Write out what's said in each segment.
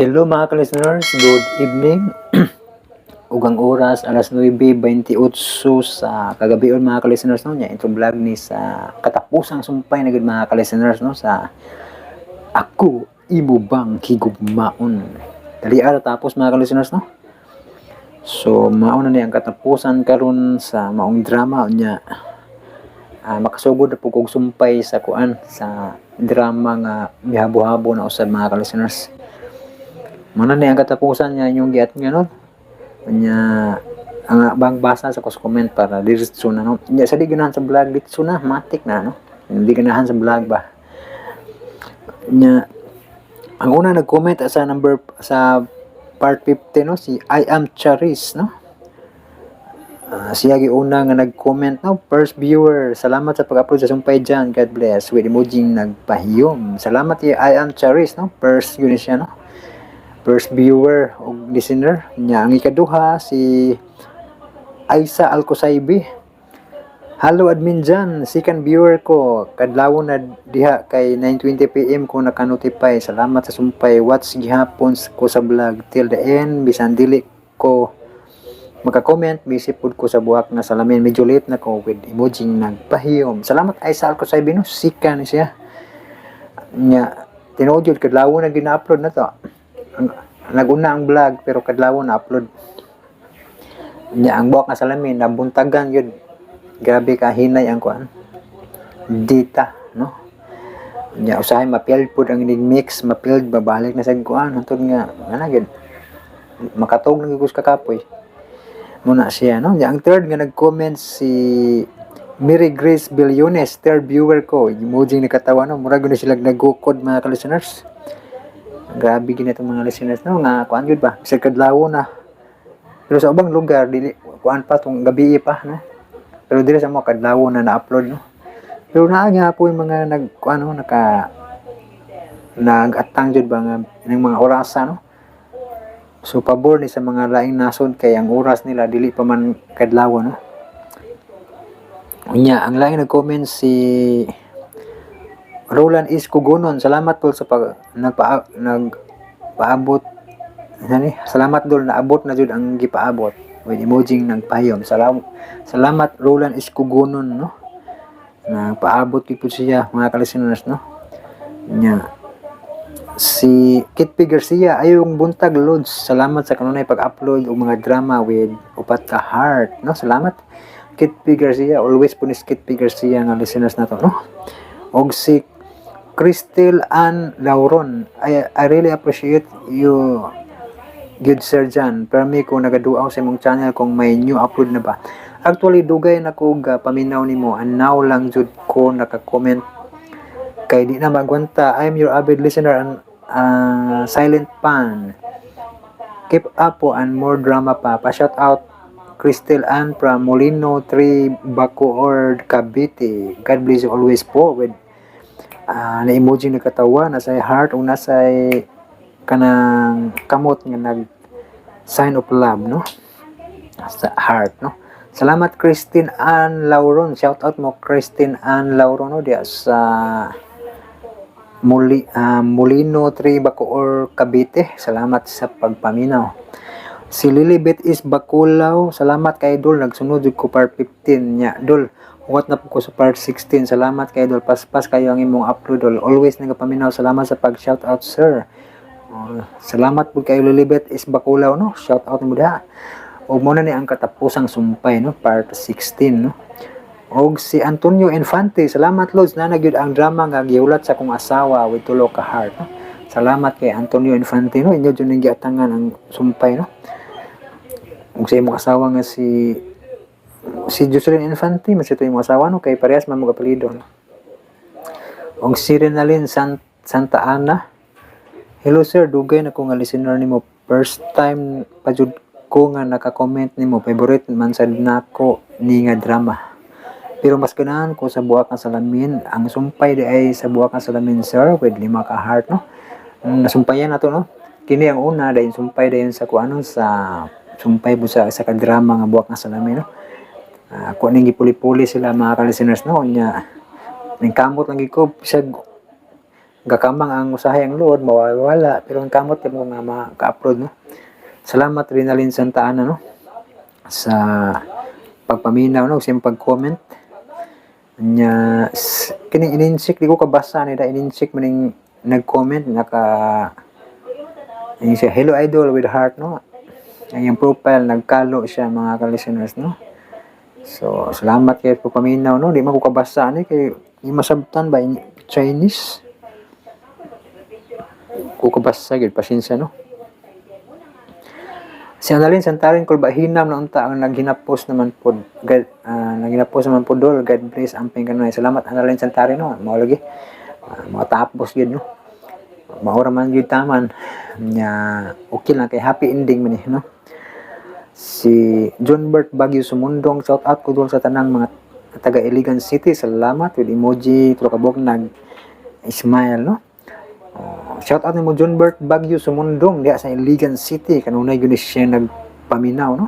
Hello, mga ka-listeners, good evening. Ug ang oras alas 9:28 sa kagabion, mga ka-listeners, no. Nya intro vlog ni sa katapusang sumpay na gud, mga ka-listeners, no, sa Ako Imo Bang Higugmaon. Dali ara tapos, mga ka-listeners, no. So mao na ni ang katapusan karon sa maong drama. Unya makasugod na pud kog sumpay sa kuan, sa drama nga mihabo-habo na usab, mga ka-listeners. Mao na ni ang katapusan niya inyong giat nga, no. Nya ang bang basa sa kos comment para diretso na, no. Nya sa di ganahan sa vlog, diretso na, matik na, no. Hindi ganahan sa vlog ba. Nya ang una nag-comment sa number sa part 50, no, si I Am Charis, no. Siya giuna nga nag-comment, no, first viewer. Salamat sa pag-upload sa sumpay dyan. God bless. With emoji nagpahiyom. Salamat kay I Am Charis, no. First yun siya, no. First viewer o listener. Nya ang ikaduha, si Aisa Alcosaibi. Hello, admin dyan, second viewer ko. Kadlawon na diha kay 9:20 p.m. ko naka-notify. Salamat sa sumpay. Watch gihapon ko sa vlog till the end. Bisan dili ko maka-comment, busy pud ko sa Buak nga Salamin. Medyo late na ko, with emoji nagpahiyom. Salamat, Aisa Alcosaibi, no. Sika ni siya. Nya tinuod jud, kadlawon na gina-upload na to. Naguna ang vlog pero kadlawon na upload. Nya ang Buak nga Salamin nabuntagan yun. Grabe ka hinay ang kuan. Dita, no. Nya usahay mapiled pud ang inig mix, mapiled, babalik na sa kuan hantod nga nga gyud makatog na gyud ko sa kakapoy. Muna siya, no. Nya ang third nga nag-comment, si Mary Grace Billones, third viewer ko. Emoji nakatawa, no. Murag na sila nagukod, mga ka-listeners. Grabe gina itong mga listeners, no, nga kuan gyud ba. Bisag kadlawon na. Pero sa ubang lugar dili kuan pa tong gabi pa, no. Pero dili sa mga kadlawon na na-upload, no. Pero naa nga po yung mga nag kuan, no, naka nag-atang jud ba nga ning mga orasa, no. So pabor ni sa mga laing nasod kay ang oras nila dili pa man kadlawon, no. Unya, ang laing nag-comment, si Roland is Kugunon. Salamat, tol, sa pag nagpaabot hani. Salamat, dol, naabot na jud ang gipaabot. With emoji nagpahiyom. Salamat, salamat, Roland is Kugunon, no. Nagpaabot gyud po siya, mga ka-listeners, no. Nya si Kit P. Garcia, ayong buntag, Lods. Salamat sa kanunay pag-upload og mga drama, with upat ka heart, no. Salamat, Kit P. Garcia. Always po ni Kit P. Garcia nga listeners na to, no. Og si Crystal Ann Lauron, I really appreciate you good, Sir John. Permi ko nagaduaw sa imong channel kung may new upload na ba. Actually, dugay na ko ga paminaw nimo and now lang jud ko naka-comment kay di na magwanta. I'm your avid listener and silent fan. Keep up po and more drama pa. Pa shout out, Crystal Ann from Molino 3, Bacoor, Cavite. God bless you always po, with na emoji nagkatawa, nasa heart o nasa kanang kamot nga nag sign of love, no, sa heart, no. Salamat, Christine Ann Lauron. Shout out mo, Christine Ann Lauron, no, diya sa Molino 3, Bacoor, Cavite. Salamat sa pagpaminaw. Si Lilibet is Baculaw, salamat kay Idol, nagsunod jud ko part 15 nya. Dol, huwat na po ko sa part 16. Salamat kay Idol, paspas kayo ang imong upload, dol. Always nagapaminaw. Salamat sa pag shout out, sir. Oh, salamat po kayo, Lilibet is Baculaw, no. Shout out mo diha. Ug mao na ni ang katapusang sumpay, no, part 16, no. Og si Antonio Infante, salamat, Lods, na gyud ang drama nga gihulat sa akong asawa, with tulo ka heart, no. Salamat kay Antonio Infante, no. Inyo jud ning giatangan ang sumpay, no. Ug sa imong asawa nga si Jocelyn Infante, mas ito imong asawa, no, kay parehas man mo apelyido, no. Og si Renalyn Santa Ana, hello, sir, dugay na ko nga listener nimo. First time pa jud ko nga naka-comment nimo. Favorite man sad nako ni nga drama. Pero mas ganahan ko sa Buak nga Salamin. Ang sumpay di ay sa Buak nga Salamin, sir, with lima ka heart, no. Nasumpayan na to, no. Kini ang una dayon sumpay dayon sa kuano, sa sumpay bu sa ka drama nga Buak nga Salamin, no. Kuan ning gipuli-puli sila, mga ka-listeners, no. Nya ning kamot lang gid ko bisag. Gakamang ang usahay ang luod mawawala, pero ang kamot mo nga maka-upload, no. Salamat Rinalyn Santa Ana, no, sa pagpaminaw, no, sa iyong pag-comment. Nya kining ininsik, di ko kabasa ni da ininsik maning nag-comment naka ini siya, "Hello idol," with heart, no. Ang iyang profile nagkalo siya, mga ka-listeners, no. So salamat kay pagpaminaw, no. Di man ko kabasa ni kay di masabtan ba in Chinese ko kabasa gyud, pasensya, no. Si Annalyn Santarin Kulbahinam na unta ang naghinapos naman pod. God, naghinapos naman pod dol. God bless amping kanunay. Salamat, Annalyn Santarin, no. Mao lagi. Matapos gyud, no. Mao ra man gyud taman. Nya okay lang kay happy ending man eh, no. Si John Bert Bagyo Sumundong, shout out ko dol sa tanang mga taga Iligan City. Salamat with emoji tulo ka buok nag smile, no. Oh, shout out nimo, John Bert Bagyo Sumundong, diha sa Iligan City, kanunay gyud ni siya nagpaminaw, no.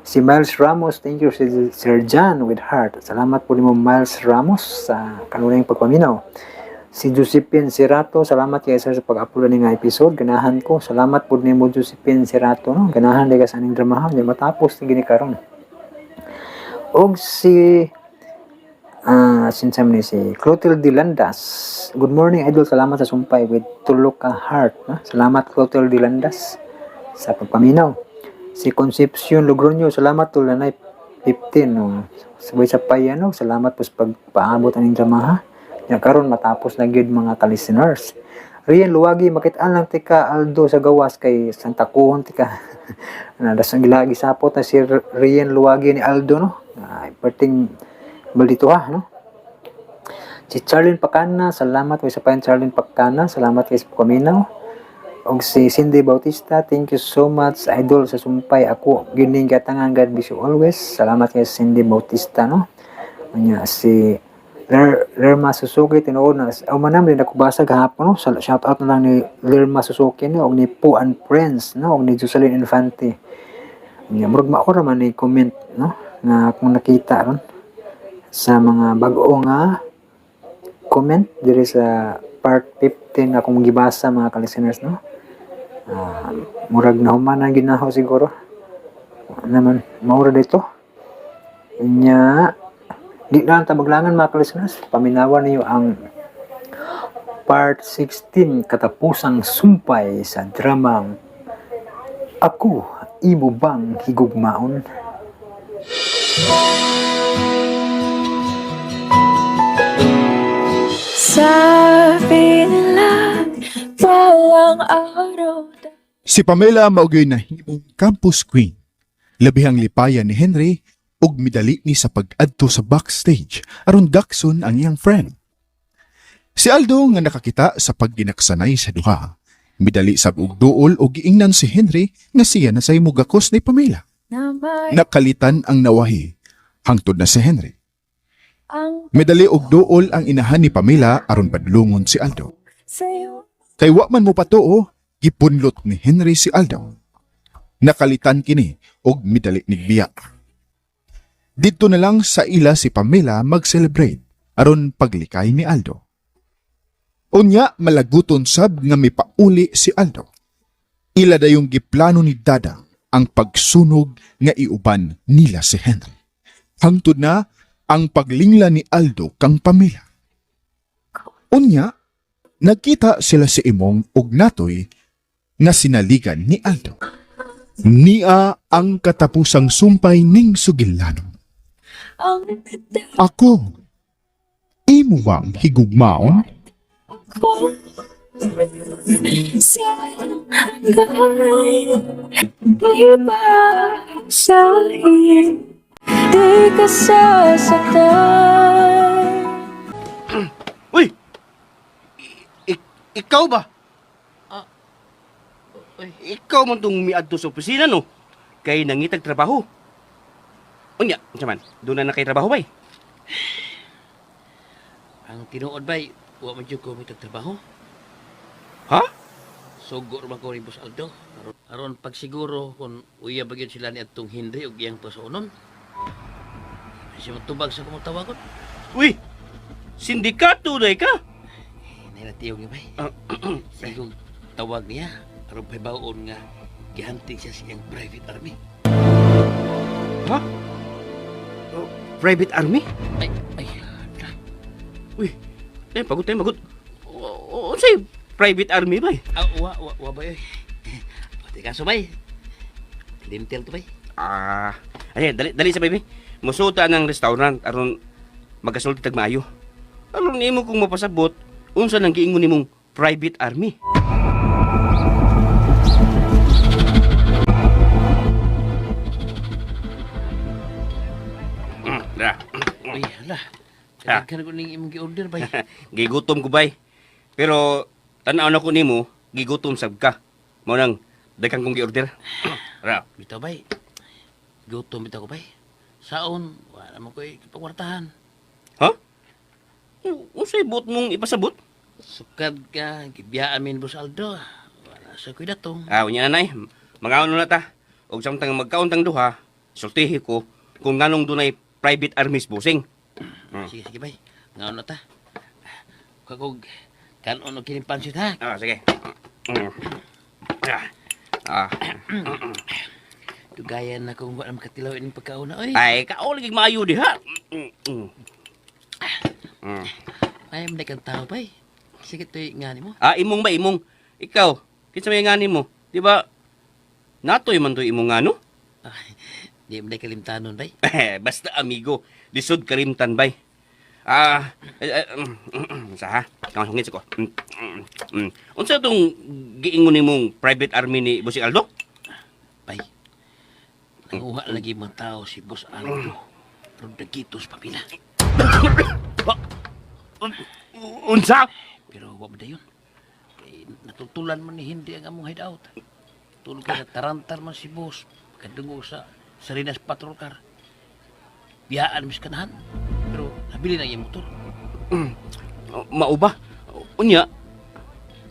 Si Miles Ramos, thank you si Sir John with heart. Salamat po nimo, Miles Ramos, sa kanunayng pagpaminaw. Si Josephine Serato, salamat kay sir sa pag-upload ni nga episode. Ganahan ko. Salamat po nimo, Josephine Serato, no. Ganahan di ka sa aning dramahan, di matapos ni gini karon. Og si sinsa man ni si Clotilde Landas. "Good morning, idol. Salamat sa sumpay," with tulo ka heart. No? Salamat, Clotilde Landas, sa pagpaminaw. Si Concepcion Logroño, salamat tulanay 15, no. Sabay sa payano, salamat po sa pagpaabot aning dramaha. Nya karon matapos na gyud, mga ka-listeners. Rian Luwagi, makitaan lang tika Aldo sa gawas kay Santa Kuhon tika. Na dasang gilagi sapot na si Rian Luwagi ni Aldo, no. Ay, perting baldito ha, no. Si Charlene Pacana, salamat kay sa payan Charlene Pacana, salamat kay sa paminaw. Og si Cindy Bautista, "Thank you so much idol sa sumpay, ako gining gatangan, God bless you always." Salamat kay Cindy Bautista, no. Anya si Lerma Suzuki, tinuod na oh, manam din ako basa gahapon, no. Shout out na lang ni Lerma Suzuki, no, og ni Po and Friends, no, og ni Jocelyn Infante. Anya murag mao ra man ni comment, no, nga akong nakita ron sa mga bag-o nga comment diri sa part 15 akong gibasa, mga ka-listeners, no. Murag nahuman ang ginaho siguro naman maura dito. Nya di na lang tabaglangan, mga ka-listeners, paminawan niyo ang part 16, katapusang sumpay sa dramang Ako, Imo Bang Higugmaon? Sabi nila, balang araw Si Pamela maugyoy nahimong campus queen. Labihang lipayan ni Henry ug midali ni sa pag-adto sa backstage aron dakson ang iyang friend. Si Aldo nga nakakita sa pagginaksanay sa duha, midali sab og duol og giingnan si Henry nga siya na say mugakos ni Pamela. Na may Nakalitan ang nawahi hangtod na si Henry. Ang Midali og duol ang inahan ni Pamela aron padlungon si Aldo. Sa'yo. Kay wa man mo patuo, gipunlot ni Henry si Aldo. Nakalitan kini og midali nigbiya. Didto na lang sa ila si Pamela mag-celebrate aron paglikay ni Aldo. Unya malaguton sab nga mipauli si Aldo. Ila dayong giplano ni Dada ang pagsunog nga iuban nila si Henry. Hangtod na ang paglingla ni Aldo kang Pamela. Unya, nagkita sila si Imong og Natoy nga sinaligan ni Aldo. Nia ang katapusang sumpay ning sugilano. Ang Ako, imo bang higugmaon? Ko sa hanggan di ba sa'yo di ka sasaktan. Uy! Ikaw ba? Ikaw man tong miadto sa opisina, no? Kay nangitag trabaho. Unya, unsa man? Doon na kay trabaho bay. Ang tinuod bay, wa man jud ko mitag trabaho. Ha? Sugo ra man ko ni Boss Aldo. Aron pagsiguro kung uya ba gyud sila ni atong Henry ug iyang pasuonon. Siya matubag sa kumong tawagon. Uy! Sindikato day ka. Nahinatiyog niya, bay. Sigong tawag niya, aron pahibaon nga gihanting siya sa iyang private army. Ha? Oh, private army? Ay, ay, hala. Uy, eh, pagod tayo, pagod. Unsay private army ba? Ah, wa, wa, wa bay, oy. Pati kaso, bay. Limtel to, bay. Ah, ay, dali, dali sa baby. Musuta ng restaurant aron magkasulti tag maayo. Aron nimo kung mapasabot unsa nang giingon nimong private army. Dra. Uy, hala. Ah. Kadaghan ko ning imong gi-order, bay. Gigutom ko bay. Pero tan-aw na ko nimo, gigutom sab ka. Mao nang daghan kong gi-order. Ra. Bitaw, bay. Gutom bitaw ko, bay. Saon, wala man ko'y pagwartahan. Ha? Unsay buot mong ipasabot? Sukad ka, gibiyaan min Boss Aldo. Wala sa ko'y datong. Ah, unya na nay. Mangaon na ta. Og samtang magkaon tang duha, sultihi ko kung nganong dunay private armies busing. Sige, sige, bay. Ngaon na ta. Kakog, kanon og kining pansit, ha? Ah, sige. Mm. Ah. Ah. Dugayan na kung wala makatilaw ining pagkauna, oy. Ay, kao lagi maayo diha. Mm, mm. Mm. Ay, man kang tao, bay. Sige, to'y nga mo. Ah, imong ba imong? Ikaw, kinsa may ngani mo? Di ba? Natoy man to imong ngano? Ay, di man kalimtanon, bay. Basta amigo, lisod kalimtan bay. Ah, eh, eh, sa ha? Kang sungit ko. Mm. Unsa tong giingon nimong private army ni Boss Aldo? Bay, nanguha lagi mga tao si Boss Aldo. Pero dagitos papila. Unsa? Pero wa man dayon. Kay natutulan man ni hindi ang among hideout. Tulog ka sa tarantar man si Boss. Pagkadungog sa Sarinas Patrol Car. Biyaan mis kanahan. Pero nabili na iyang motor. Mao ba? Unya,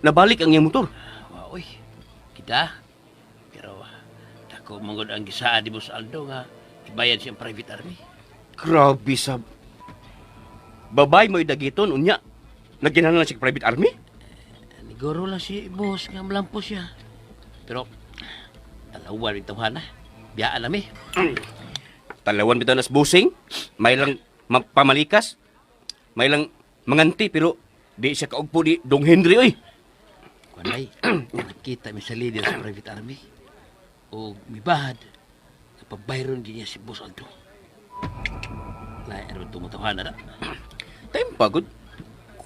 nabalik ang iyang motor. Wa oy. Kita. Pero dako manggod ang gisaad ni Boss Aldo nga ibayad siyang private army. Grabe sab. Babay mo'y dagiton unya. Nagkinahanglan siya private army? Niguro lang si Boss nga malampo siya. Pero talawan bitaw na. Biyaan nami. Talawan bitaw nas busing, may lang pamalikas, may lang manganti pero di siya kaugpo di Dong Henry oy. Kuan nakita mi sa leader sa private army. O mibahad, napabayron din niya si Boss Aldo. Lain naman tumatawa na. Time pagod.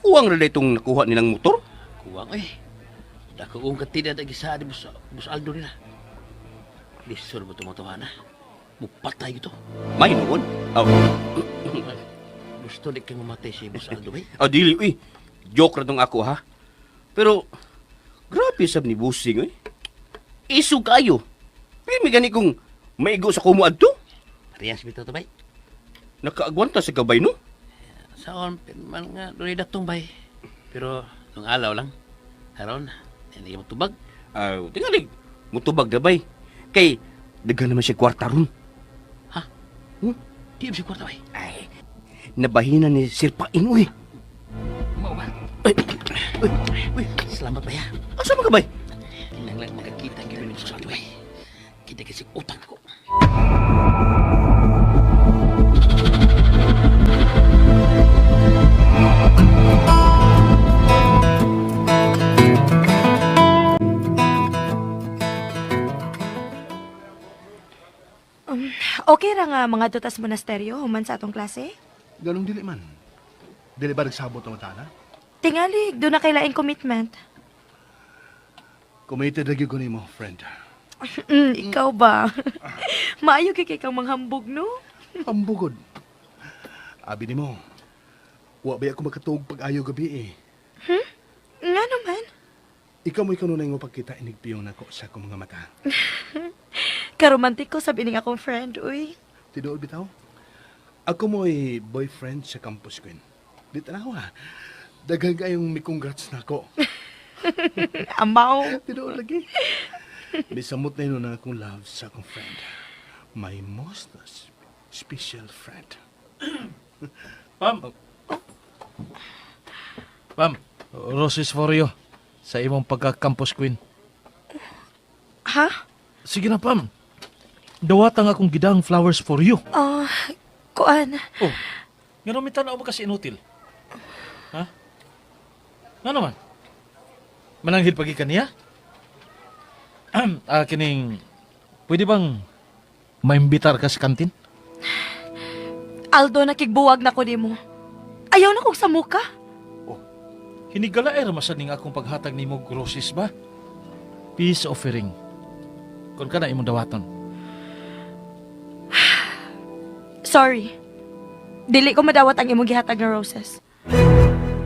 Kuwang ra itong nakuha nilang motor. Kuwang eh. Dako kong katida na gisaad ni Boss Aldo nila. Lisod mo tumatawa na. Mupatay ito. May noon. Oh, Gusto di kang mamatay si Boss Aldo bay. oh dili uy. Joke ra tong ako ha. Pero grabe sab ni Busing oy. Isu kayo. Pirmi gani kong maigo sa kumo adto. Parehas bitaw to bay. Nakaagwanta sa gabay no. Saon, man nga, doon datong bay. Pero, nung alaw lang, haron, hindi mo tubag. Ah, tingali mutubag na bay. Kay daghan naman siya kwarta ron. Ha? Hmm? Di mo si kwarta bay. Ay, nabahina ni Sir Paing uy. Mao ba? Ay, uy, uy, Salamat bay ha. asa man ka bay? Kinahanglan makakita gyud ni Boss Aldo bay. Kita kasi utang ko. Okay ra nga mga dutas monasteryo human sa atong klase? Ganong dili man. Dili ba nagsabot ang matana? Tingali, doon na kay laing commitment. Committed lagi ko nimo, friend. Ikaw ba? Maayo kay kay kang manghambog, no? Ambugod. Abi nimo. Wa ba ako makatuog pag ayo gabi eh. Nga naman. Ikaw mo'y kanunay nga pagkita inigpiyon nako sa akong mga mata. Karomantik ko sabi ning akong friend, uy. Tinuod bitaw. Ako mo'y boyfriend sa campus queen. Di tanawa. Daghan kayong mi-congrats nako. Amaw. Tinuod lagi. Bisamot na yun na akong love sa akong friend. My most special friend. Pam! Pam! Roses for you sa imong pagka-campus queen. Ha? Sige na, Pam. Dawata nga akong gidang flowers for you. Oh, kuan. Oh, nga naman tanaw mo kasi inutil. Ha? Nga naman? Mananghid pagi kaniya? Ah, kining, pwede bang maimbitar ka sa kantin? Aldo, nakigbuwag na ko nimo. Ayaw na kog sa muka. Hinigala eh, masaning akong paghatag nimo og roses ba? Peace offering. Kung ka na imong dawaton. Sorry. Dili ko madawat ang imong gihatag nga roses.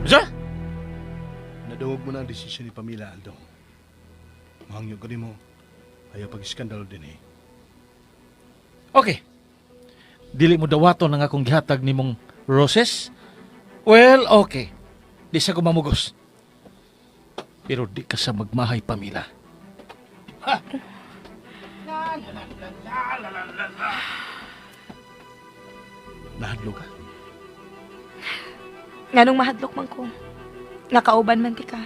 Sa? Nadungog mo na ang desisyon ni Pamela, Aldo. Mahangyo ko nimo. Ayaw pag-iskandalo din eh. Okay. Dili mo dawaton ang akong gihatag nimong roses? Well, okay. Di sa ko mamugos. Pero di ka sa magmahay, Pamela. Ha! Nahadlo ka. Nganong mahadlok man ko. Nga kauban man ti ka.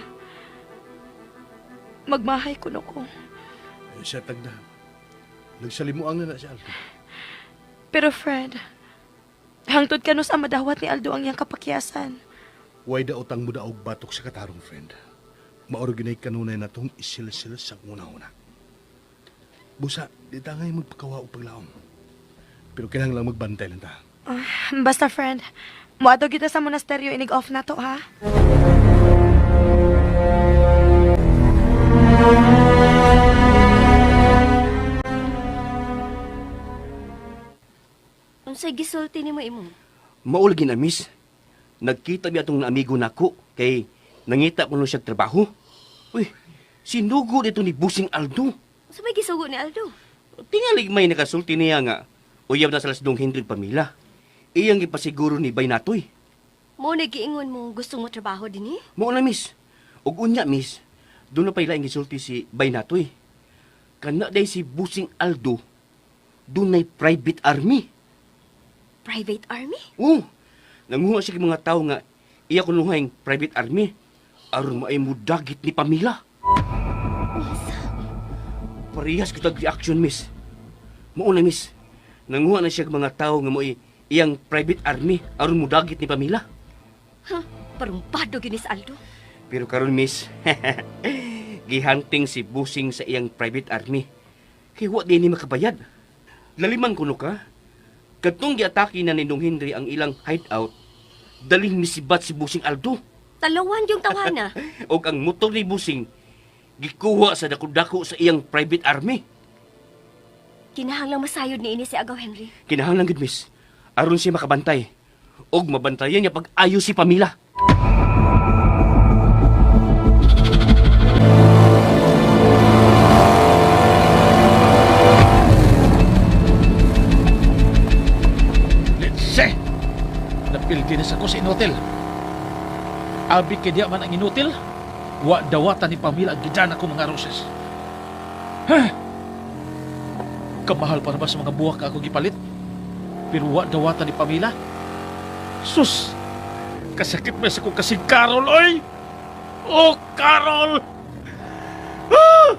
Magmahay kuno ko. Eh, siya tagda. Nagsalimuang na na si Aldo. Pero Fred, hangtod kano sa madawat ni Aldo ang iyang kapakyasan. Way da utang mo daog batok sa katarong, friend. Maoriginate kanunay na tong isil-sil sa una-una. Busa, di ta ngay magpakawa o paglaom. Pero kinahanglan magbantay lang ta. Basta friend, muadto kita sa monasteryo inig off na to ha. Unsay gisulti nimo imo? Maulgi na, miss. Nagkita mi atong amigo nako kay nangita ko siya trabaho. Uy, sinugo dito ni Busing Aldo. Unsa may gisugo ni Aldo? Tingalig may nakasulti niya nga uyab na sa lasdong Henry Pamila. Iyang ipasiguro ni Bay Natoy. Mo na giingon mo gusto mo trabaho dinhi? Mao na, miss. Ug unya, miss, doon na pala ang gisulti si Bay Natoy. Kana day si Busing Aldo, dunay private army. Private army? Oo. Nanguha siya kay mga tao nga iya kunuhang private army aron maay mo dagit ni Pamela. Unsa? Parehas kitag reaction, miss. Mao na, miss. Nanguha na siya kay mga tao nga mo'y iyang private army aron mo dagit ni Pamela. Ha? Parumpado gyud ni si Aldo. Pero karon, miss, gihunting si Busing sa iyang private army. Kay wa din ni makabayad. Laliman kuno ka. Katong giatake na ni Nung Henry ang ilang hideout, daling misibat si Busing Aldo. Talawan yung tawana. Og ang motor ni Busing gikuha sa dako-dako sa iyang private army. Kinahanglang masayod ni ini si Agaw Henry. Kinahanglan gid, miss, aron siya makabantay. Og mabantayan niya pag-ayo si Pamela. Let's see! Napildi na sa ko sa inutil. Abi kay diya man ang inutil, wa dawatan ni Pamela ang gidan ako mga roses. Ha? Kamahal pa na ba sa mga buwak ako gipalit? Pero wa dawatan ni Pamela? Sus! Kasakit man sa kong kasing Carol, oy! Oh, Carol! Ah!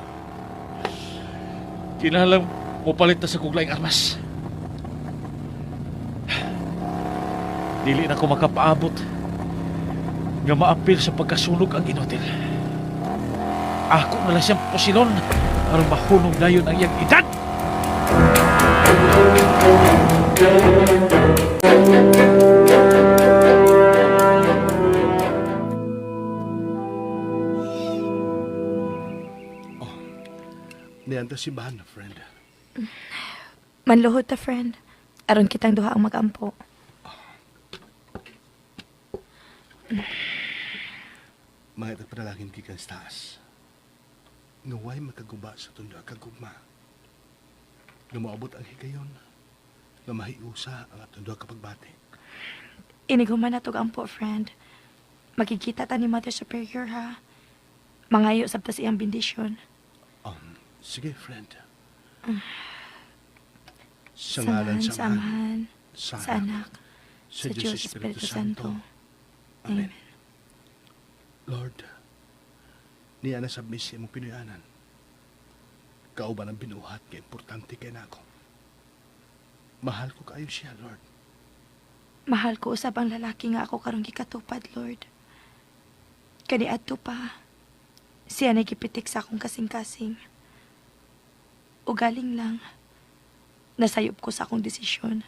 Kinahanglan mo palit na sa kong laing armas. Dili na ko makapaabot nga maapil sa pagkasunog ang inutil. Ako na lang siyang pusilon aron mahunong dayon ang iyang edad. Nianta si Bahan, friend. Manluhod ta friend. Aron kitang duha ang magampo. Mga itagpanalangin gikan sa taas. Nga way makaguba sa tunda kagugma. Nga moabot ang higayon. Nga mahiusa ang atong duha kapagbati. Inig human natog ampo friend. Makikita ta ni Mother Superior ha. Mangayo sabta sa iyang bendisyon. Sige, friend. Sa ngalan sa sa Amahan, Amahan, sa sa Anak, Anak, sa Diyos Espiritu Santo. Amen. Amen. Lord, niya na sa miss imong Pinoyanan. Kauban ang binuhat kay importante kay nako. Mahal ko kaayo siya, Lord. Mahal ko usab ang lalaki nga ako karong gikatupad, Lord. Kaniadto pa, siya nagipitik sa akong kasing-kasing. Ugaling lang, nasayop ko sa akong desisyon.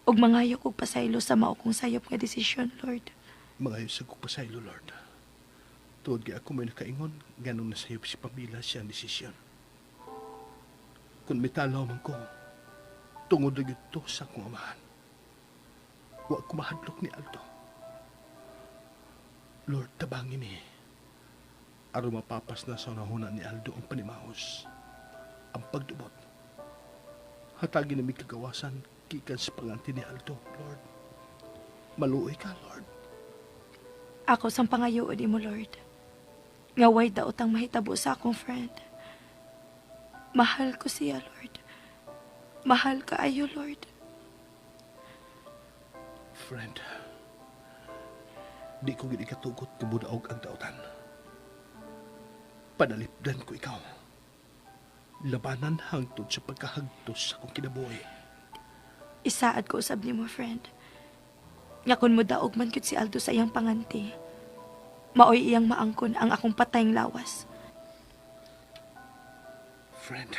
Ug mangayo kog pasaylo sa mao kong sayop nga desisyon, Lord. Mangayo sa kong pasaylo, Lord. Tuod kay ako may nakaingon, ganong nasayop si Pamela siya ang desisyon. Kung mitalaw man ko, tungod na gyud to sa akong amahan. Wa ko mahadlok ni Aldo. Lord, tabangin ni. Aron mapapas na sa unahuna ni Aldo ang panimaos, ang pagdubot. Hatagin na may kagawasan gikan sa panganti ni Aldo, Lord. Maluoy ka, Lord. Ako sang pangayoon nimo, Lord. Nga way daot ang mahitabo sa akong friend. Mahal ko siya, Lord. Mahal kaayo, Lord. Friend, di ko gid ikatugot kabudaog ang dautan. Panalipdan ko ikaw. Labanan hangtod sa pagkahagtos sa akong kinabuhi. Isaad ko usab nimo, friend. Nga kun modaog man gyud si Aldo sa iyang panganti, maoy iyang maangkon ang akong patayng lawas. Friend,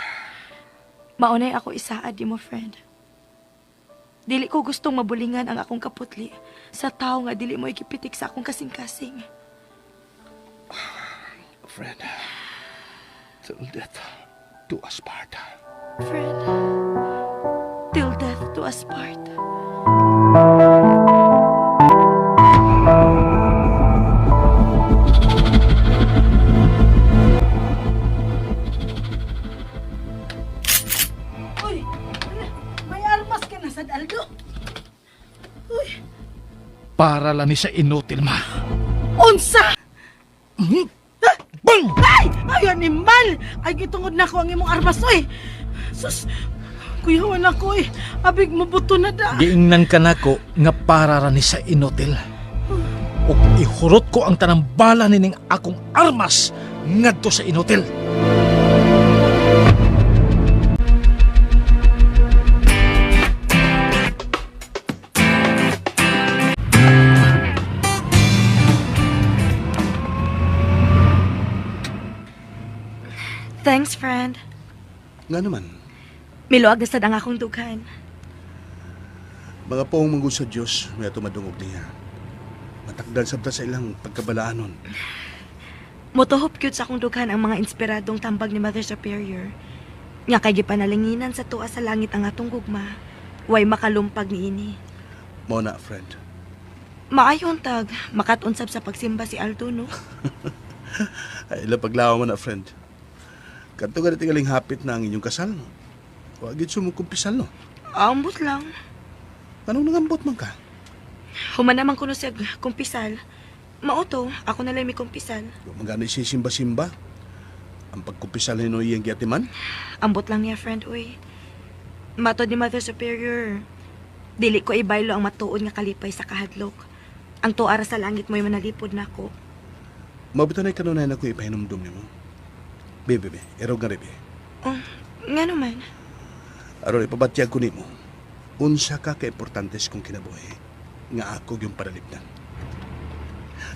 Maunay ako isaad nimo, friend. Dili ko gustong mabulingan ang akong kaputli sa tawo nga dili mo igipitik sa akong kasing-kasing. Friend, till death do us part. Friend, till death do us part. Uy, may armas ka na sad, Aldo. Uy, Para lang ni sa inutil, ma. unsa? Bang! Ay, ay animal! Ay gitungod na ko ang imong armas, uy. Sus, kuyawan ako eh. Abig mo buto na da. Giingnan ka nako nga para ra ni sa inutil. Ug ihurot ko ang tanang bala nining akong armas ngadto sa inutil. Thanks, friend. Nga naman, Miluag na sad ang akong dughan. mga poong manggod sa Diyos, may tumadungog niya. Matakdan sabta sa ilang pagkabalaanon. Motohop gyud sa akong dughan ang mga inspiradong tambag ni Mother Superior. Nga kay gipanalanginan sa tuwa sa langit ang atong gugma, way makalumpag niini. Mao na, friend. Maayon tag, makatunsab sa pagsimba si Aldo, no? Ay, ila paglawa mo na, friend. Kadto ka na tingaling hapit na ang inyong kasal. Wa gid sumukumpisal, no? Ambot lang. Anong nangambot man ka? Human naman kuno siya kumpisal. Mao to, ako na lang may kumpisal. Wa man gani sisimba-simba. Ang pagkumpisal ni Noy ang giatiman. Ambot lang niya, friend, uy. Matod ni Mother Superior, dili ko ibaylo ang matuod nga kalipay sa kahadlok. Ang tuara sa langit mo'y manalipod nako. Mabuta na kanunay na ko ipahinumdum nimo. Be, be, be. Erog nga be. Oh, nga naman. Aron ipabatyag ko nimo. Unsa ka kaimportante sa kong kinabuhi nga ako yung panalipdan.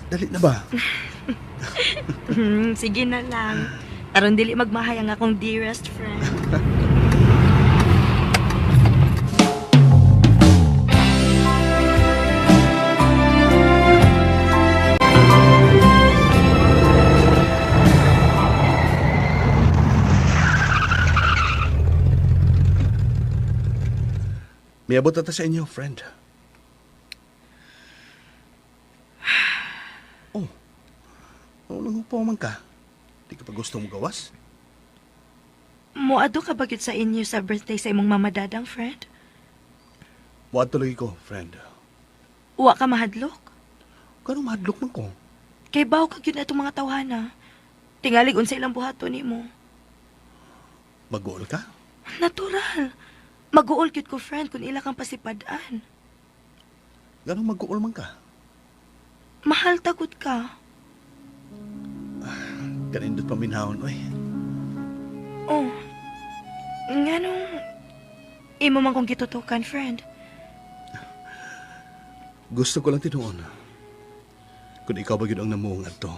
Dali na ba? Sige na lang. Aron dili magmahay ang akong dearest friend. Miabot na ta sa inyo, friend. Oh, ano nang man ka? Di ka pa gusto mo gawas? Moadto ka ba gyud sa inyo sa birthday sa imong mama dadang, friend? Moadto lagi ko, friend. Wa ka mahadlok? Kanong mahadlok man ko? Kay baw ka gyud na itong mga tawhana. Tingalig unsa ilang buhaton nimo. Mag-uol ka? Natural. Mag-uol gyud ko, friend, kung ila kang pasipad-an. Ganong mag-uol man ka? Mahal tagud ka. Kanindot paminahon, oy. Oh, nganong imo man kong gitutukan, friend? Gusto ko lang tinuon. Kung ikaw ba gyud ang namuong adto.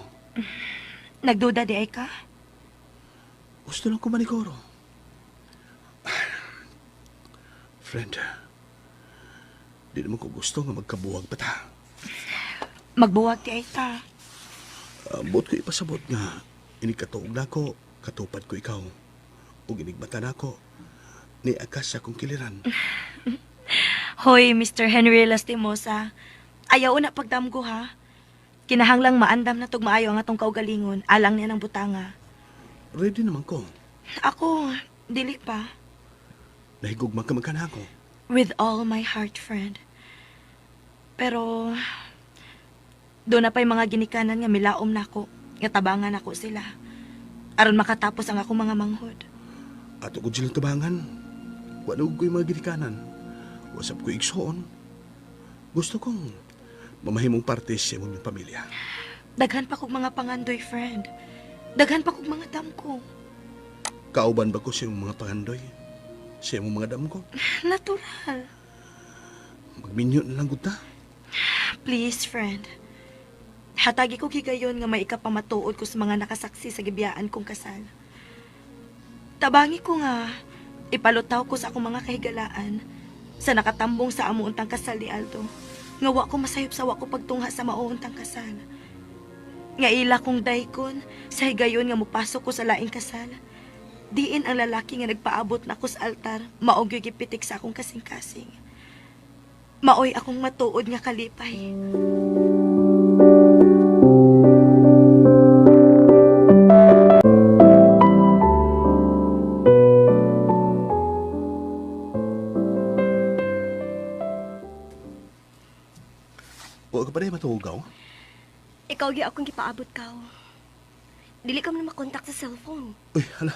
Nagduda di ay ka? Gusto lang ko maniguro. Friend, di naman ko gusto nga magkabuwag pa ta. Magbuwag di ay ta. Ambot ko ipasabot nga, inig katuog nako, katupad ko ikaw. Ug inigbata nako, ni akas sa akong kiliran. Hoy, Mr. Henry Lastimosa. Ayaw na pagdamgo ha. Kinahanglang maandam na tug maayo ang atong kaugalingon, alang niya ng butanga. Ready naman ko. Ako, dili pa. Nahigugma ka man ako. With all my heart, friend. Pero, doon na pa'y mga ginikanan nga milaom nako, nga tabangan nako sila. Aron makatapos ang akong mga manghod. Ato ko silang tubangan. Wala ko'y mga ginikanan. Wasap ko igsoon. Gusto kong mamahimong parte sa imong pamilya. Daghan pa kog mga pangandoy, friend. Daghan pa kog mga damko. Kauban ba ko sa imong mga pangandoy? Sa imong mga damko? Natural. Magminyo na lang gud ta. Please, friend. Hatagi ko higayon nga may ikapamatuod ko sa mga nakasaksi sa gibiyaan kong kasal. Tabangi ko nga ipalutaw ko sa akong mga kahigalaan sa nakatambong sa amuuntang kasal ni Aldo. Nga wa ko masayop sa wa ko pagtungha sa mauuntang kasal. Nga ila kong daykon sa higayon nga mupasok ko sa laing kasal. Diin ang lalaki nga nagpaabot nako sa altar, mao gyud gipitik sa akong kasing-kasing. Maoy akong matuod nga kalipay. Wa ka pa rin matugaw? Ikaw gyud akong gipaabot kaw. Dili ka man makontak sa cellphone. Uy, hala.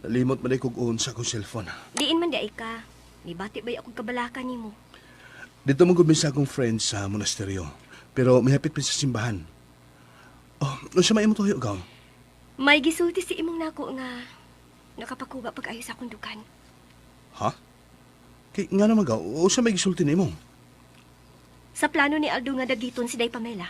Nalimot man ay kog uon sa akong cellphone. Diin man di ay ka. Mibati ba'y akong kabalakan nimo? Dito mo gud sa akong friend sa monasteryo. Pero may hapit pa sa simbahan. Oh, unsa may imo tuyo gaw? May gisulti si imong nako nga nakapakuba pag-ayo sa akong dukan. Ha? Kay nga naman gaw, unsa may gisulti nimo? Sa plano ni Aldo nga dagiton si Day Pamela.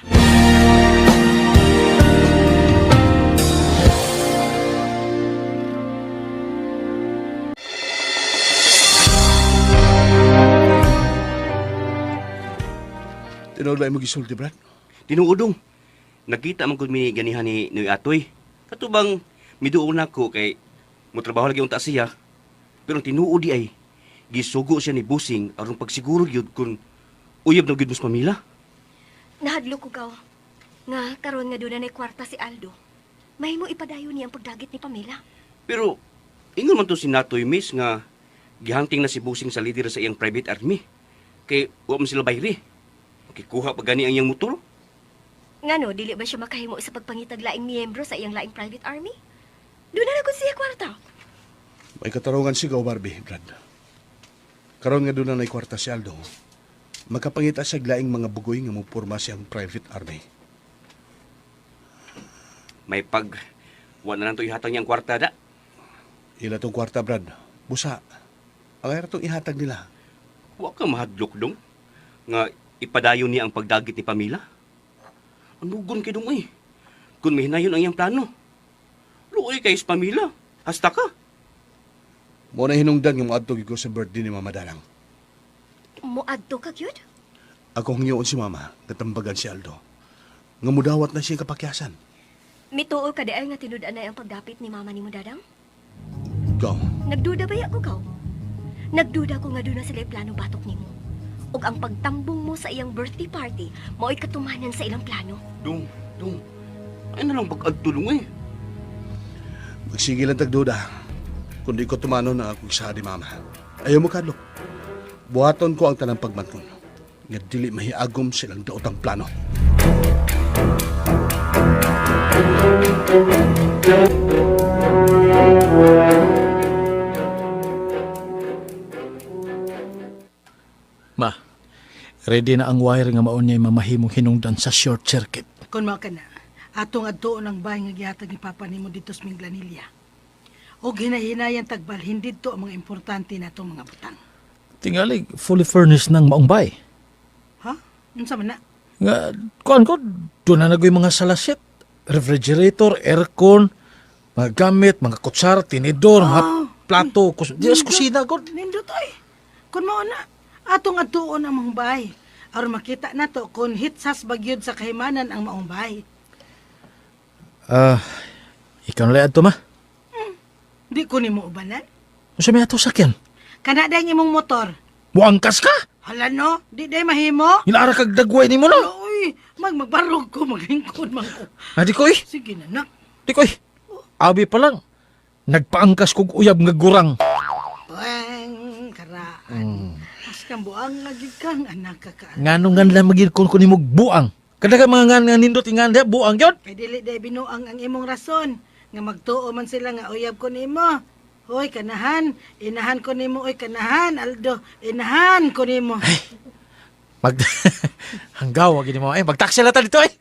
Tinuod ba imo gisulti, Brad? Tinuodong. Nakita man gud mi ganihan ni Noy Atoy. Katubang miduol nako kay motrabaho lagi unta siya. Pero ang tinuod di ay gisugo siya ni Busing aron pagsiguro gyud kung uyab na gyud mo sa pamilya. Nahadlok ko gaw. Nga karon nga doon na kwarta si Aldo. Mahimo ipadayon niya ang pagdagit ni Pamela. Pero ingon man to si Natoy Miss nga gihanting na si Busing sa leader sa iyang private army. Kay wa man sila bayri. Kikuha pa gani ang iyang motor. Ngano dili ba siya makahimo sa pagpangitag laing miyembro sa iyang laing private army? Doon na gud siya kwarta. May katarungan sigaw, Barbie, Brad. Karon nga doon na kwarta si Aldo. Makapangita sa laing mga bugoy nga mupurma siyang private army. May pag wa na lang to ihatag niyang kwarta da. Ila tong kwarta, Brad. Busa. Ang ayra tong ihatag nila. Wa ka mahadlok dong nga ipadayon niya ang pagdagit ni Pamela. Anugon kay dong eh. Kung may hinayon ang iyang plano. Luoy kay sa Pamela. Hasta ka. Mo na hinungdan nga moadto gyud ko sa birthday ni Mama Dalang. Moadto ka gyud? Ako hangyoon si Mama, katambagan si Aldo. Nga mudawat na siya kapakyasan. Mituo ka di ay nga tinud-anay ang pagdapit ni mama nimo Dadang? Go. Nagduda ba ko kaw? Nagduda ko nga doon na sila plano batok nimo. Ug ang pagtambong mo sa iyang birthday party, mao'y katumanan sa ilang plano. Dong, dong. Ay na lang pag-adtulong eh. Magsige lang tagduda. Kundi ko tumano na akong sa ni Mama. Ayaw mo kadlok. Buhaton ko ang tanang pagmanton. Nga dili mahiagom silang daotang plano. Ma, ready na ang wire nga maon niya mamahimong hinungdan sa short circuit. Kung mao ka na, Atong adtuon ang bahay nga gihatag ni Papa nimo dito sa Minglanilla. Og hinahinayan tagbalhin didto ang mga importante natong mga butang. Tingali, fully furnished ng maong bay. Ha? Unsa man na? Nga, kuan ko, doon na nagoy mga salasit. Refrigerator, aircon, mga gamit, mga kutsara, tinidor, mga plato. Diyos, kusina ko. Nindot oy. Kun mao na, atong adtuon ang maong bahay. Aron makita nato kung hitsas bagyod sa kahimanan ang maong bahay. Ah, ikaw na lang adto ma. Di ko nimo ubanan. Unsa may ato sakyan? Kana day ang imong motor. Muangkas ka? Hala no, di day mahimo. Inaara kag dagway nimo no? Uy, magbarog ko, maglingkod man ko. Ah, di ko eh. Sige na, nak. Di ko eh. Abi pa lang. Nagpaangkas kog uyab nga gurang. Buang, karaan. Mas kang buang lagi kang anak ka ka. Nganong ngan lang magid kon ko nimo buang. Kada ka mga ngan nga nindot ingan diha buang gyud. Kay dili day binuang ang imong rason. Nga magtuo man sila nga uyab ko nimo. Hoy, kanahan. Inahan ko nimo, oy, kanahan. Aldo, inahan ko nimo. Mag hanggaw gini mo eh magtaksi lang ta dito eh.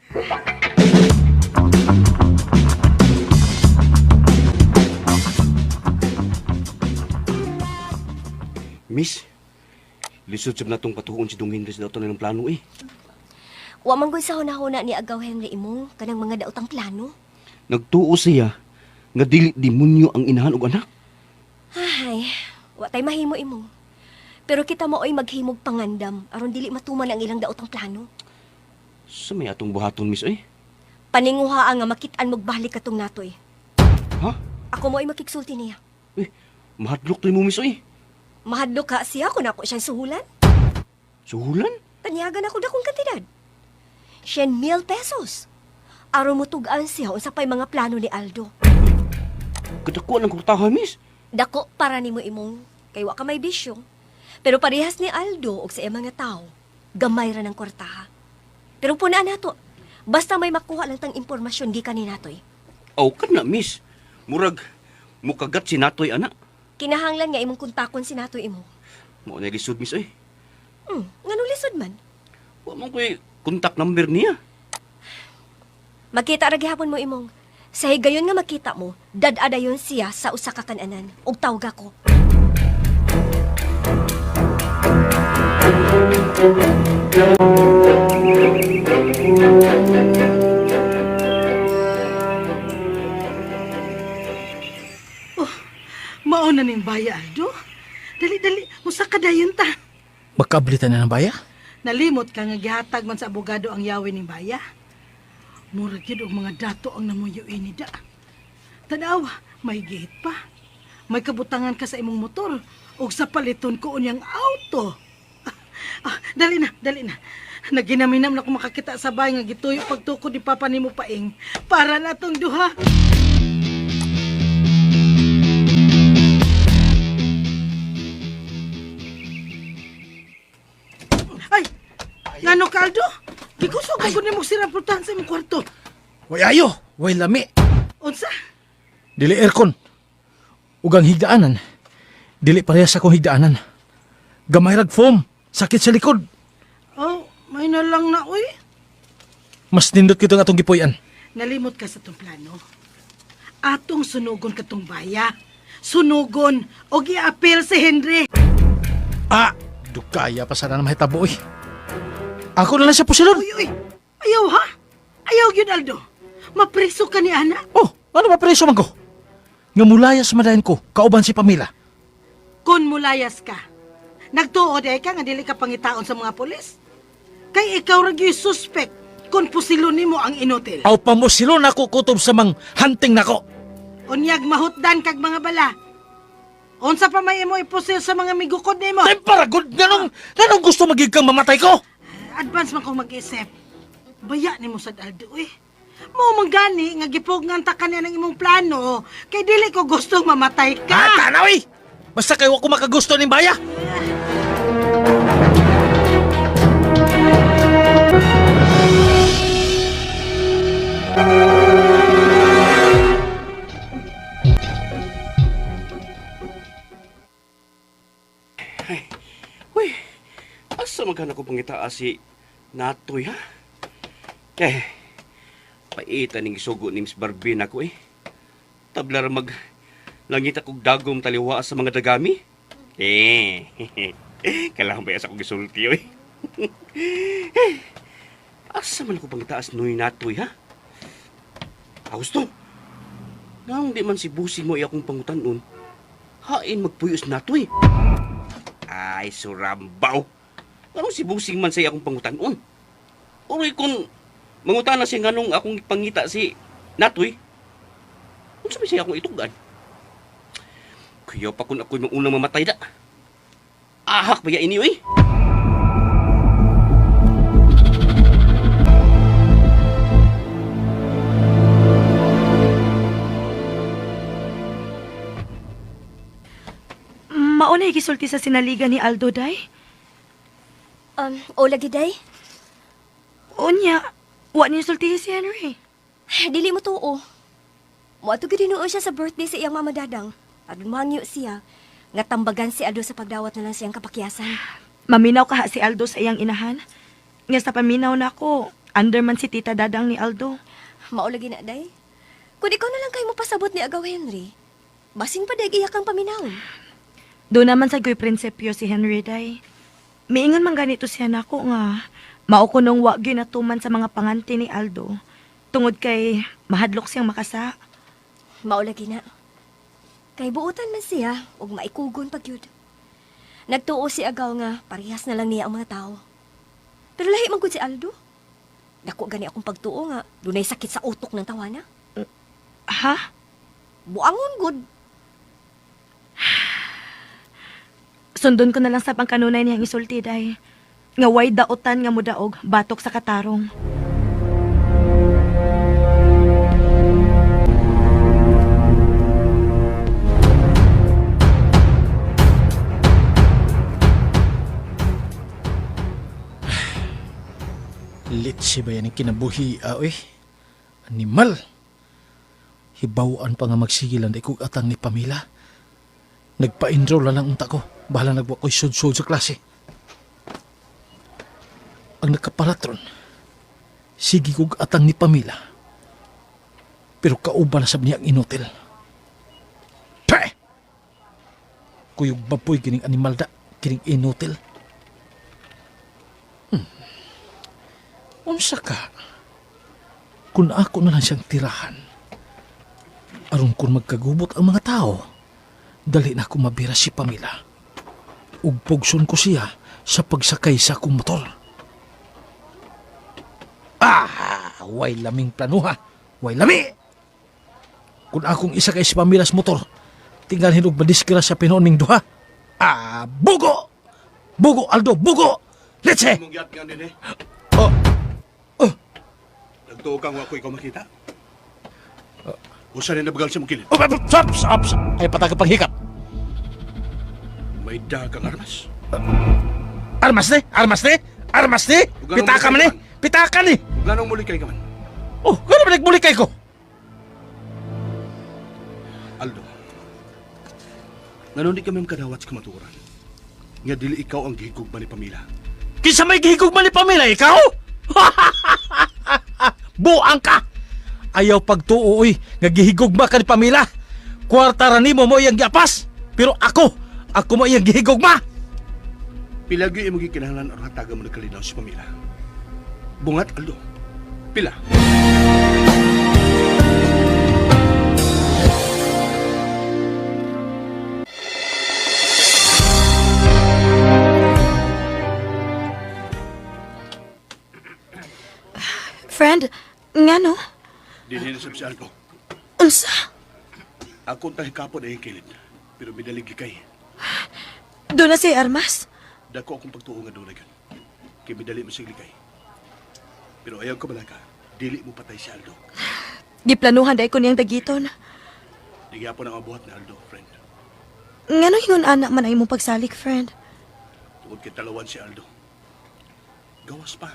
Miss, lisod sab natong patuon si Dong Henry sa dato ng plano eh. Wa man gud sa hunahuna ni Agaw Henry imong kanang mga daotang plano. Nagtuo siya nga dili demonyo ang inahan og anak. Ay, wa tay mahimo imong. Pero kita mo oy maghimog pangandam aron dili matuman ang ilang daotang plano. Sa may atong buhaton, miss eh. Paninguha nga makit-an mogbalik katong natoy. Ha? Ako mo ay makigsulti niya. Eh, mahadlok to mo, miss eh. Mahadlok ka siya kung ako siyang suhulan. Suhulan? Tanyagan ako dakong kantidad. 100,000 pesos. Aron mo tugaan siya unsa pa'y mga plano ni Aldo. Kadako ng kwartahan, miss. Dako para nimo imong kay wa ka may bisyo. Pero parehas ni Aldo og sa iyang mga tao, gamay ra ng kwartaha. Pero punaan nato. Basta may makuha lang tang impormasyon gikan ni natoy. Aw ka na, miss. Murag, mukagat si Natoy, anak. Kinahanglan nga imong kontakon si natoy imo. Mao na lisod, miss eh. Ngano lisod man? Wa man ko'y contact number niya. Magkita ra gihapon mo imong. Sa higayon nga makita mo, dad-adayon siya sa usa ka kananan ug tawga ko. Mao na ning baya, Aldo. Dali, dali. Musa ka dayon ta. Magkaablitan na ng baya. Nalimot ka nga gihatag man sa abogado ang yawi ning baya. Murag yun og mga dato ang namuyo ini da. Tanaw, may gate pa. May kabutangan ka sa imong motor ug sa paliton ko unyang auto. Ah, dali na, dali na. Naginaminam na ko makakita sa bahay nga gituyo pagtukod ni Papa nimo paing para na tong duha. Ay, ngano ka, Aldo? Gikusog ko nimo sirang pultahan sa imong kwarto. Way ayo, way lami. Unsa? Dili aircon. Ug ang higdaanan. Dili parehas sa akong higdaanan. Gamay rag foam, sakit sa likod. Oh, may na lang na, uy. Mas nindot kito nga atong gipuy-an. Nalimot ka sa tong plano. Atong sunugon katong baya. Sunugon o giapil si Henry. Ah, dukaya pa sana na mahitabo oy. Ako na lang siya pusilon. Uy, uy. Ayaw ha? Ayaw gyud Aldo. Mapriso ka ni ana. Oh, ano ba preso man ko? Nga mulayas madayon ko, kauban si Pamela. Kun mulayas ka. Nagtuod ay ka nga dili ka pangitaon sa mga pulis. Kay ikaw ra gyud suspect kun pusilon nimo ang inutil. Aw pamusilon ako kutob sa mang hunting nako. Unyag mahutdan kag mga bala. Unsa pa may imo ipusil sa mga migukod nimo? Ay, para good nganong nganong gusto magig kang mamatay ko. Advance man kong mag-isip. Baya nimo sad Aldo eh. Mao man gani nga gipugngan ta kaniya ng imong plano kay dili ko gustong mamatay ka. Ah, tanaw eh! Basta kayo ako makagusto ning baya. Uy, asa magkana ko pangitaa si Natoy, ha? Eh, Paita ning isugo ni Miss Barbie nako eh. Tabla ra mag langit akong dagom taliwa sa mga dagami. Eh, kailangan ba sa akong gisulti oy? Asa man ako pangitaas nuy natoy ha? Augusto, nang di man si Busing mo akong pangutanon, hain magpuyos natoy. Ay, surambaw. Anong si Busing man sa akong pangutanon? Uroy kung mangutana siya nganong akong pangita si Natoy, unsa may siya akong itugan? Kuya pa kung ako'y maunang mamatay da. Ahak ba ya ini, oy? Mauna gisulti sa sinaligan ni Aldo, day. O lagi day. Unya, wa niyo sultihi si Henry. Dili mo tuo. Moadto gyud hinuon siya sa birthday sa iyang mama Dadang. Aron mangyo siya nga tambagan si Aldo sa pagdawat na lang siyang kapakyasan. Maminaw kaha si Aldo sa iyang inahan. Nga sa paminaw nako, under man si Tita Dadang ni Aldo. Mao lagi na day. Kun ikaw na lang kay mo pasabot ni Agaw Henry, basin pa day iya kang paminawon. Doon naman sa goy prinsipyo si Henry day. Miingon man ganito siya nako nga mao ko nung wa ginatuman sa mga panganti ni Aldo tungod kay mahadlok siyang makasa. Mao lagi na. Kay buotan man siya ug maikugon pag yun. Nagtuo si Agaw nga parehas na lang niya ang mga tao. Pero lahi man gud si Aldo. Dako gani akong pagtuo nga dunay sakit sa utok ng tawana. Ha? Buangon gud. Sundon ko na lang sa pangkanunay niyang isulti day. Nga way daotan nga mudaog batok sa katarong. Litsi ba yan ang kinabuhi, ah, oy? Animal! Hibawan pa nga magsigilan di kog atang ni Pamela. Nagpa-enroll na lang unta ko. Bahala nagwa ko'y sud-sud sa klase. Ang nakapalatron, sige kog atang ni Pamela. Pero kauban na sab niya ang inutil. Peh! Kuyog baboy kining animal da, kining inutil. Unsa ka? Kung ako na lang siyang tirahan, aron kung magkagubot ang mga tao, dali na ako mabira si Pamela. Ug pugson ko siya sa pagsakay sa akong motor. Ah! Way laming planuha! Way lami! Kung akong isakay si Pamela sa motor, tinggal hinog madiskira sa pinoon ning duha. Ah! Bugo! Bugo, Aldo! Bugo! Let's Mong giat nga din eh. Oh! Nagtuo kang wa ko ikaw makita. Usa rin nabagal sa mong kilid. Oh, stop, stop, stop. Ay, patag panghikap. May dagang armas. Armas ni? Armas ni? Armas ni? Pitaka man ni? Pitaka ni? Ug Nganong muli kay ka man? Oh, gano'n ba nagmuli kay ko? Aldo. Nganong di kami makadawat sa kamatuoran? Nga dili ikaw ang gihigugma ni Pamela. Kinsa may gihigog man ni Pamela, ikaw? Buang ka! Ayaw pagtuo, uy, nga gihigugma ka ni Pamela. Kwarta ra nimo mo iyang giapas. Pero ako, ako mo iyang gihigugma. Pila gyud imong gikinahanglan aron hatagan mo nagkalinaw si Pamela. Bungat Aldo. Pila. Friend, ngano? Dili na sab si Aldo. Unsa? Ako ang tahikapon ay kilid. Pero midaligi kay. Doon na si Armas. Dako akong pagtuo nga doon gyud. Kay midali mo sig likay. Pero ayaw ka balaka, dili mo patay si Aldo. Giplanuhan dai ko niyang dagiton. Di gyapon ang abuhat ni Aldo, friend. Ngano ingon ana man ay imong pagsalik, friend? Tungod kay talawan si Aldo. Gawas pa.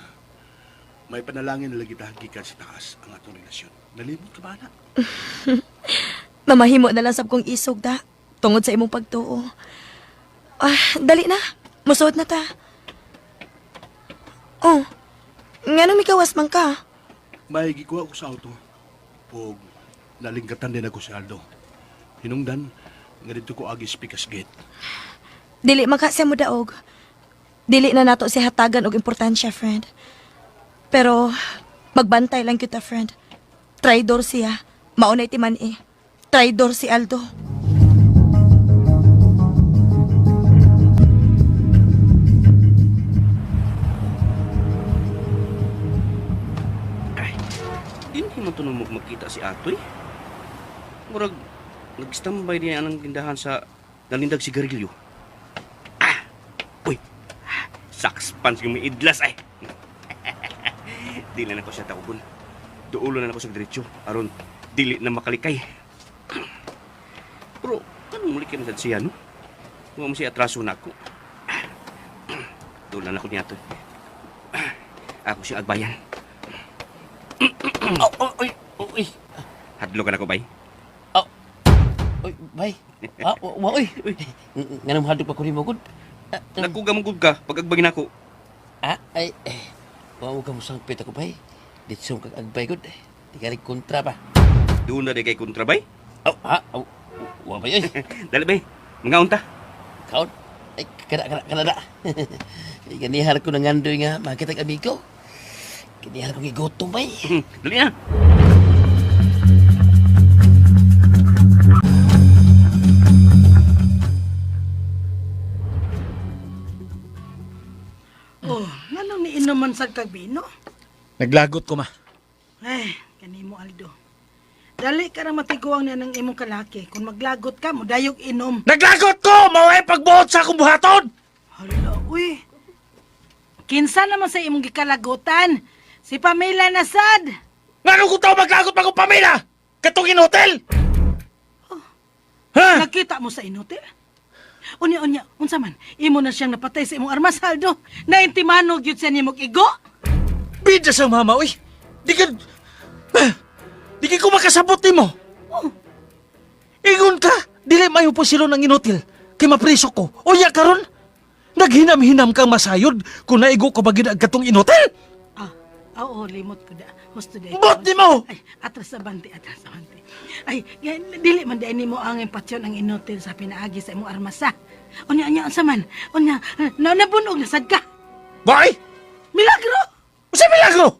May panalangin na lagi ta gikan sa taas ang atong relasyon. Nalimot ka ba na? Mamahimo na lang sab kong isog da tungod sa imong pagtuo. Ah, dali na. Musuot na ta. Oh, ngano mikawas man ka? May gikuha ko sa auto. Og nalingkatan din ako si Aldo. Hinungdan, nga dito ko agi Pikas Gate. Dili man ka siya mo daog. Dili na nato siya hatagan og importansya, friend. Pero magbantay lang kita, friend. Traidor siya. Maunay ti man eh. Traidor si Aldo. Ay, hindi man to nung magkita si Atoy. Murag, nag-standby niya ang tindahan sa nalindag sigarilyo. Ah! Uy! Ah, Sakspan yung may idlas ay! Dili na ko siya tawgon. Duulo na ako sa diretso aron dili na makalikay. Pero, anong muli kayo na siya, no? Huwag mo siya atraso na ako. Dulo na ako niya ito. Ako siya agbayan. Oh, oh, oy, oh, oy. Hadlo ka na ko, bay. Oh. Oy, bay. Ah, wa, oy. Nganong hadlok pa ko nimo gud? Ah, Nagkugamugod ka pag agbagin ako. Ah, ay, eh. Wa mo ka mosangpit ako, bay. Ditso kag agbay gud. Di ka rin kontra pa. Doon na di kay kontrabay. Oh, ha? Oh, wa bay, oy. Dali bay, mga unta. Kaon. Ay, kana, kana, kana na. Ay, ganihar ko nangandoy nga, makita ang amigo. Ganihar ko gigutom, bay. Dali na. Oh, nganong niinom man sad kag bino? Naglagot ko ma. Ay, kanimo Aldo. Dali ka ra matiguang na ng imong kalaki. Kung maglagot ka, mudayog inom. Naglagot ko! Maway pagbuot sa akong buhaton! Hala, uy. Kinsa naman sa imong gikalagutan? Si Pamela na sad. Ngano ko tao maglagot pag pamilya? Katong hotel! Ha? Nakita mo sa inutil? Unya, unya, unsa man, imo na siyang napatay sa imong armas, Aldo. Naintimano gyud siya nimog igo. Bida sa mama, uy! Di ka... Ah, Di ka ko makasabot nimo. Oh. Ingon ka! Dili mayo po silo ng inutil. Kay mapriso ko. Unya karon! Naghinam-hinam kang masayod kung naigo ko bagid ang katong inutil! Ah, oo, limot ko da. Husto da. Bot nimo! Ay, atras sa bante, atras sa bante. Ay, dili man di nimo ang impatyon ang inutil sa pinaagi sa imong armas ha. Unya, unya, unsa man? Unya, na nabunog na sad ka. Bay! Milagro! Usa milagro!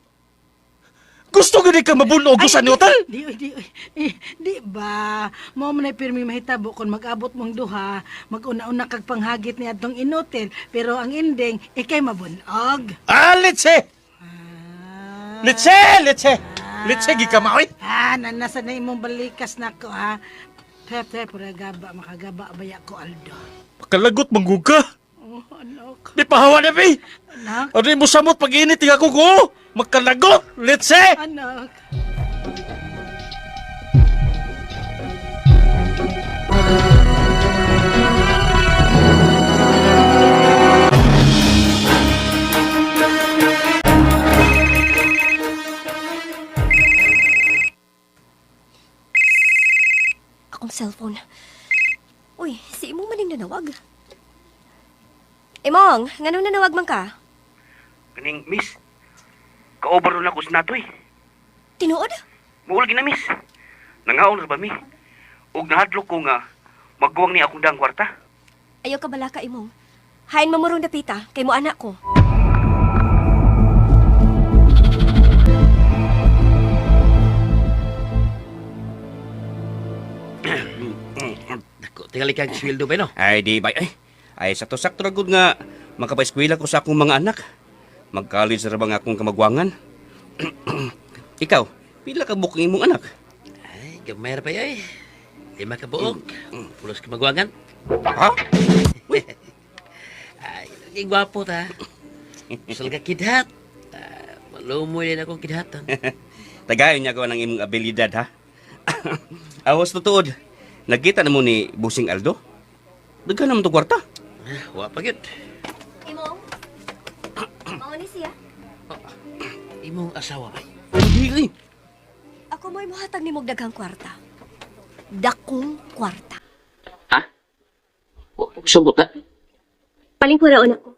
Gusto gani ka mabunog ko Ay, sa di- hotel? Di, oy, di, oy. Eh, di ba? Mao man ay pirmi mahitabo kung mag-abot mong duha, mag-una-una kag panghagit ni adtong inutil, pero ang ending ikay mabunog. Ah, litse! Ah. Litse! Litse! Litse, gikamaoy! Ah, nanasa na imong balikas nako ha. Pepe, pura gaba, makagaba baya ko Aldo. Pakalagot manggug ka! Oh, anak. Di pahawa na, bi! Anak, Ano mo samot pag-init ako ko? Magkalagot! Litse! anak. Akong cellphone. Uy, si imong maning nanawag. Imong, nganong nanawag man ka? Kaning, miss. Kaobar na ako sa natoy. Tinuod? Muul gina, miss. Nangaon ra ba mi? Ug nahadlok ko nga magguwang ni akong dang kwarta. Ayaw ka bala ka, imong. Hain mamurong dapita, kay mo anak ko. Dako, tingali kang sweldo, bay, no? Ay, di bay ay. Ay sakto-sakto ra gud nga makapaeskwela ko sa akong mga anak. Mag-college ra ba nga akong kamagwangan? Ikaw, pila ka buok ang imong anak? Ay, gamay ra pa, ay. 5 ka buok. Pulos ka magwangan. Ha? Ay, lagi gwapo ta. Usal ka kidhat. Ah, malumoy din akong kidhatan. Tagayon niya ko ng imong abilidad ha. Awas tutuod. Nagkita na mo ni Busing Aldo? Daghan naman to kwarta. Ah, wa pa gyud. Imong? Mao ni siya. Imong asawa bay. Hindi eh. Ako mo'y muhatag ni mong daghang kwarta. Dakong kwarta. Wa ko sambot na. Palingkuraon ako.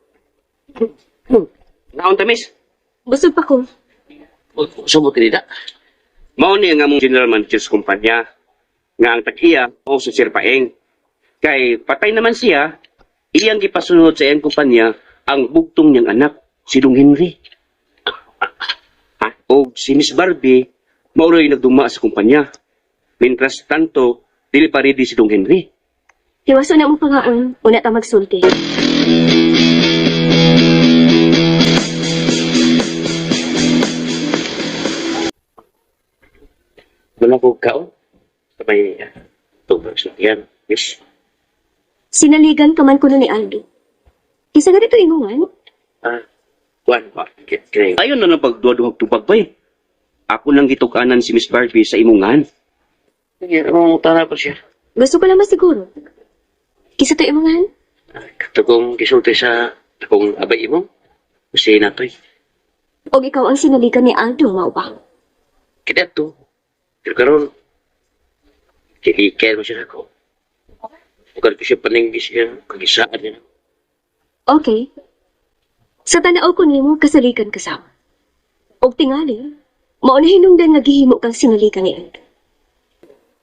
Naon ta, miss? Busog pa ko. Sumot nila. Mao ni ang among general manager sa kumpanya nga ang tag-iya o si Sir Paeng. Kay patay naman siya, iyang gipasunod sa iyang kumpanya ang bugtong niyang anak, si Dong Henry. Ha? O si Miss Barbie, mauroy nagduma sa kumpanya. Mientras tanto, dili pa ready si Dong Henry. Hiwaso na mo pangaon, una ta magsulti. Wala ko kaon. May tubag sa tiyan, miss. Sinaligan ka man kuno ni Aldo. Kisa ganito ingungan, Ah, kuan ba? Kaya Ayon na nang pagduha-duhag tubag bay. Ako nang gitukanan si Miss Barbie sa imungan. Sige, anong tana pa siya? gusto ko lang masiguro. Kisa to imungan? Katugong gisulti sa akong abay imong. Kasi natoy. Og ikaw ang sinaligan ni Aldo, mao ba? Kaya to. Pero karon, kiliker mo siya ako. Bukan ko siya paninggi siya, kagisaan niya. Okay. Sa tanaw ko nimo kasaligan ka sa. Og tingali, mao na hinungdan nga gihimo kang sinaligan ni Aldo.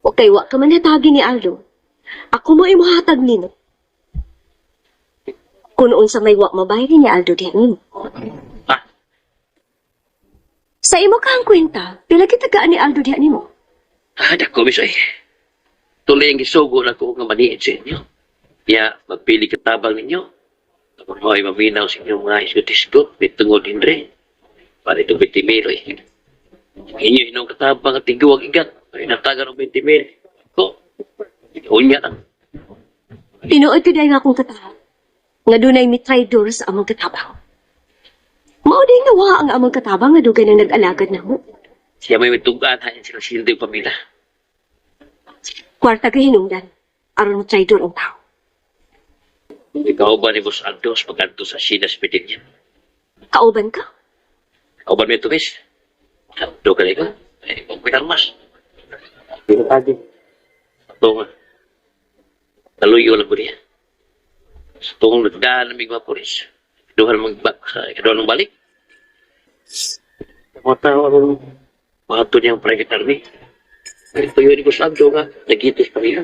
O kay wa ka man hatagi ni Aldo. Ako mo imuhatag nimo. Kung unsa may wa mabayad ni Aldo diha nimo. Ah? Sa imo ka ang kwenta, pila kita ni Aldo diha nimo? Ah, dako, miss, ay. Tuloy ang gisugo na ko nga maniid sa inyo. Kaya, magpili ka tabang ninyo. Tapos mo ay maminaw sa inyong mga isgot-isgot, may tungod hindre. Para itong 20 mil, eh. Inyo inong katabang at tiguag igat. Ay, natagan ng 20 mil. Ko, unya lang. Tinuod ko dahil nga akong kataha. Nga dunay mitraydor sa among katabang. Mao day nga wa ang among katabang nga dugay nang nag-alagad namo. Siya may mitugaan, hain sila sildo yung pamilya. Kwarta kay hinungdan aron mo traydor ang tao. Ikaw ba ni Boss Aldos pagkanto sa Sinas Medellin? Kauban ka? Ikaw ba nito, miss? Do ka ko? Eh, kung pinarmas. Pinatagi. Ito nga. Taluyo lang ko niya. Sa tungong nagdaan ng mga pulis. Duhan magbak sa ikaduhan ng balik. Mga tao, anong mga to niyang private army. Ay, tuyo ni Boss Aldo nga, nagitis pamilya.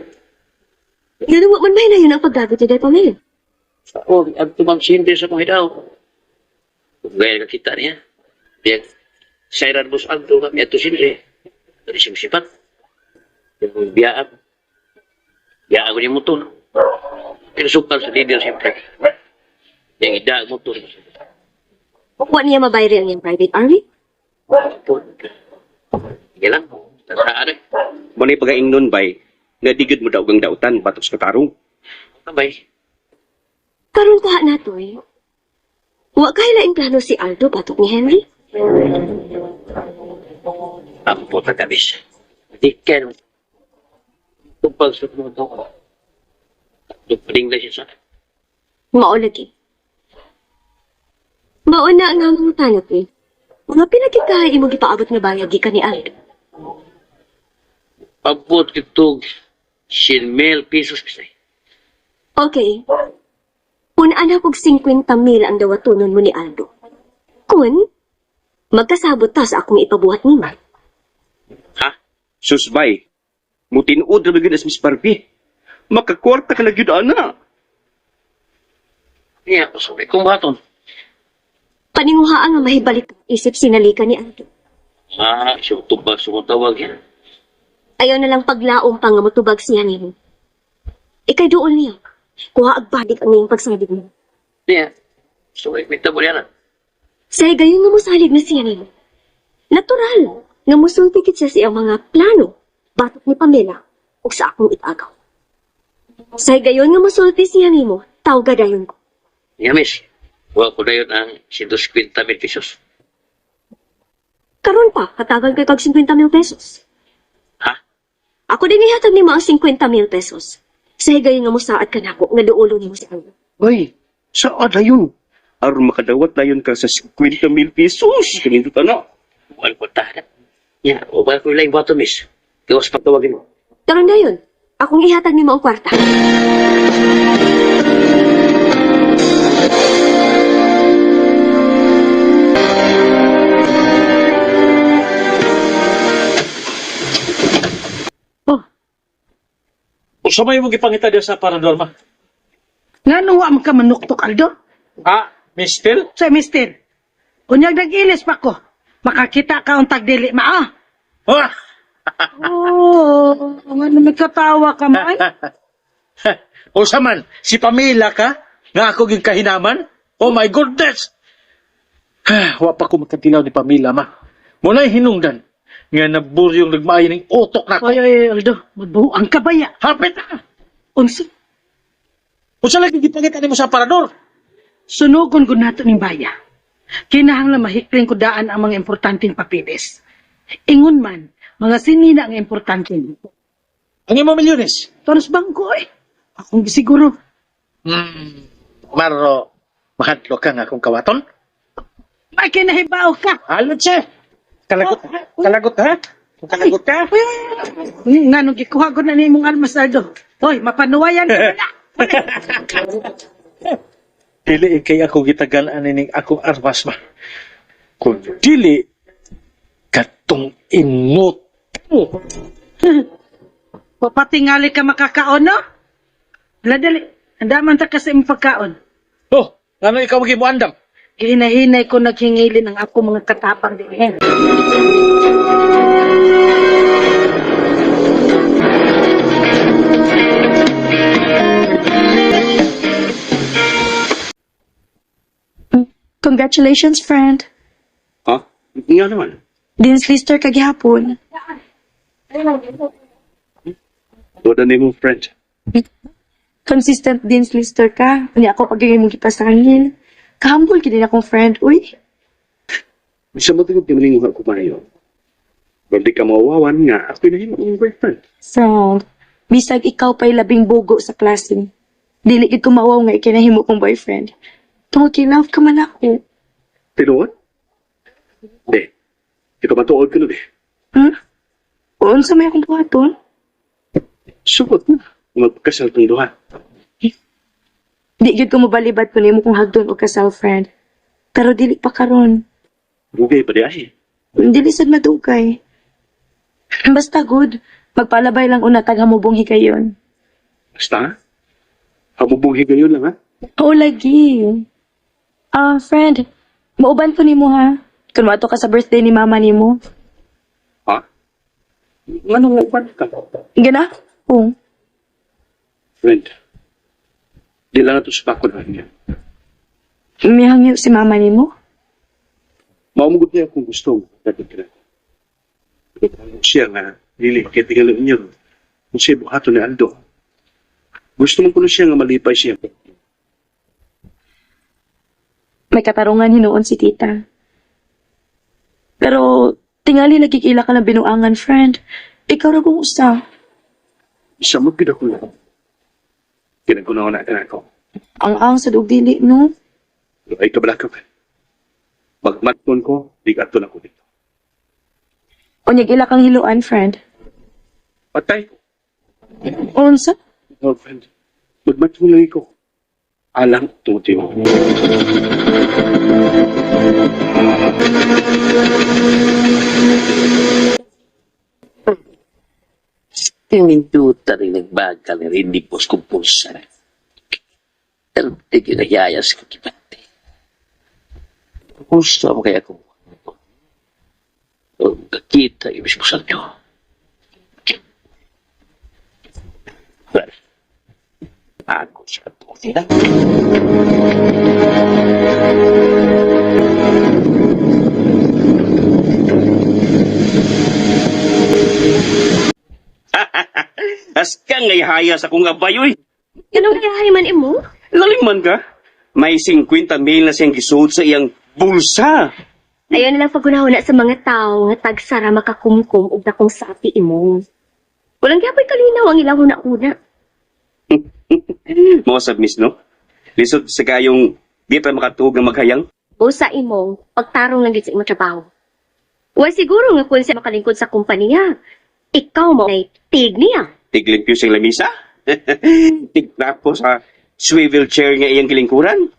Ngano wa man may nayon ang pagdagot ni Day Pamela. Oh, ang tumang sindi sa mga hidaw. Kung gaya ka kita niya, diyan, Sairan Boss Aldo nga, may ato sindi. Dari siyang sipat. Yung biyaan. Biyaan ko niya motor. Pinasukal sa leader siyempre. Yang ida ang motor. Wa niya mabayri ang iyang private army? Sige lang. Nasaan eh. Muna yung pagaingnon bay, nga digid mo daw ang dautan batok sa katarong. Kabay. Karon kuha natoy. Wa kay laing plano si Aldo batok ni Henry. Ang puta kabis. Di ken. Tupag sa mga tao. Dupaling na siya sa Mao lagi. Mao na ang among tanap eh. Mga pinakikahay imong gipaabot nga bayag gikan ni Aldo. Abot kitog 100,000 pesos kasi. Okay. Punaan ako og 50,000 ang dawatonon mo ni Aldo. Kun, magkasabot ta sa akong ipabuhat nimo. Ha? Susbay, mutinuod ra ba gyud as Miss Barbie. Makakwarta ka na gyud ana. Niya, sabi kong baton. Paninguhaan nga mahibalik ang isip sinalika ni Aldo. Ah, siya tubag sumatawag yan. Ayaw na lang paglaom pa nga motubag siya nimo. Ikay doon niya. Kuha ag balik ang iyong pagsalig mo. Niya, so may tabo yan. Sa gayon nga mosalig na siya nimo. Natural nga mosulti kit siya sa iyang mga plano batok ni Pamela ug sa akong itagaw. Sa gayon nga mosulti siya nimo, tawga dayon ko. Niya, miss. Huwag ko na yun ang 150,000 pesos. Karon pa, hatagan kay kag 50,000 pesos. Ha? Ako din ihatag nimo ang 50,000 pesos. Sa higayon nga mosaad ka nako nga duolo nimo si Aldo. Bay, saan na yun? Aron makadawat na yun ka sa 50,000 pesos. Kanindot ana. Huwag ko tahanap. Niya, huwag ko lang bato, miss. Gawas pagtawagin mo. Karon dayon, akong ihatag nimo ang kwarta. Usa may imong gipangita diya sa parador, ma? Ngano wa man ka manuktok, Aldo? Ah, Mister? Sa mister. Unyag nag-ilis pa ko. Makakita ka untag dili maa. Ah! Oo, oh, ngano may katawa ka man? Usa man, si Pamela ka? Nga ako ging kahinaman? Oh my goodness! Wa pa ko makatilaw ni Pamela, ma. Muna'y hinungdan. Nga naburyong nagmaayo ning utok na ko. Oy, oy, Aldo, mabuang ka ba ya? Hapit na! Unsa? Usa lagi gipangita nimo sa parador? Sunugon gud nato ning baya. Kinahanglan mahikling ko daan ang mga importanteng papeles. Ingon man, mga sinina ang importante. Ang imo milyones? Tonos bangko eh. Akong gisiguro. Maro, mahadlo ka nga akong kawaton? May kinahibaw ka. Halot siya. Kalagot, kalagot ha? Kalagot ka? Uy, uy, uy. Nga nung gikuha ko na ni imong almas, Aldo. Hoy, mapanuwayan ka na. Dili kay ako gitagan ning akong armas ma. Kung dili katong ingot mo. Papatingali ka makakaon, no? Dala, dali. Andaman ta kasi imong pagkaon. Oh, ngano ikaw magimuandam? Gihinahinay ko naghingilin ang ako mga katapang di. Eh. Congratulations, friend. Ha? Nga naman. Dean's Lister kagihapon. Wala na imong friend. Consistent Dean's Lister ka. Unya ako pag mong gipasangil. Kahambol gid akong friend, uy. Bisa mo tungod kamaninguha ko mayo. Pero di ka mawawan nga, ako na imong boyfriend. Friend, bisag ikaw pa'y labing bugo sa klase. Dili gid ko mawaw nga ikinahimo kong boyfriend. Tungod kay love ka man ako. Tinuod? Di. Di ka matuod ka nun eh. Hmm? Unsa may akong buhaton? Sugot na. Magpakasal tong duha. Di gid ko mobalibad kun imo kong hagdon og kasal, friend. Pero dili pa karon. Dugay pa di ay. Dili sad madugay. Basta good. Magpalabay lang una tag hamubong higayon. Basta ha? Hamubong higayon lang ha? Oo, lagi. Ah, friend, mauban ko nimo ha. Kun moadto ka sa birthday ni mama nimo. Ha? Nganong uban ka? Gana? Oo. Friend, di lang ito sa bakod niya. Mihangyo si mama nimo. Maumugot niya kung gusto. Dapat ka na. Siya nga, dili, kaya tingalo niyo. Kung siya buhato ni Aldo. Gusto mo kuno siya nga malipay siya. May katarungan hinuon si tita. Pero tingali lagi ila ka ng binuangan, friend. Ikaw ra kung usa. Isa mo gid ako lang. Kinagunaw na ako. Ang ang sa dug dili, no? Ay kabala ka pa. Magmaton ko, di ka ato na ko dito. Unyag ila kang hiluan, friend. Patay ko. Unsa? No, friend. Magmaton lang ko. Alang tungod mo. Tininduta rin nagbagal ni Rindy Boss kung pulsa na. Pero di kinayayas ko kipante. Gusto mo kaya kung kakita yung mismo sa inyo. Well, ako sa tuti na. Aska nga ihaya sa kong abayoy. Ganong gayahay man imo? Lalim man ka. May 50 mil na siyang gisuod sa iyang bulsa. Ayaw na lang pagunahuna sa mga tao nga tagsara makakumkum og dakong sapi imo. Walang gyapoy kalinaw ang ilang huna-huna. Mo sab miss no? Lisod sa kayong di pa makatuog nga maghayang. O sa imong pagtarong lang gid sa imong trabaho. Wa siguro nga kung siya makalingkod sa kompanya, ikaw mo ay tig niya. Tiglimpyo siyang lamisa. Tigtrapo sa swivel chair nga iyang gilingkuran.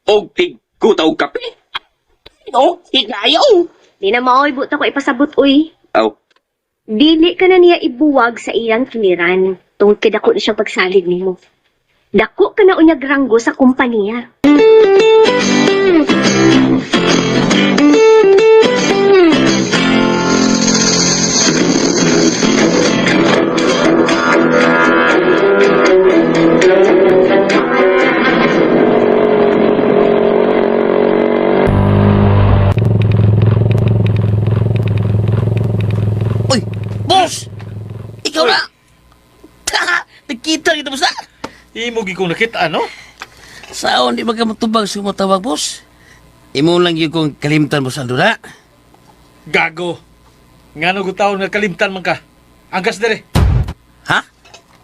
Og tigkuta og kape. O, higayo. Di na maoy buta ko ipasabot uy. Aw, Dili ka na niya ibuwag sa iyang kiliran. Tungod kay dako na siyang pagsalig nimo. Dako ka na unyag ranggo sa kompanya. Uy, boss! Ikaw na! Nagkita kita, boss na! Imo gi kong nakita, no? Saon, di ba ka matubag sa matawag, boss? Imo lang yun kong kalimtan, boss Aldo, na. Gago. Ngano gutaon nga kalimtan man ka. Angkas dire. Ha?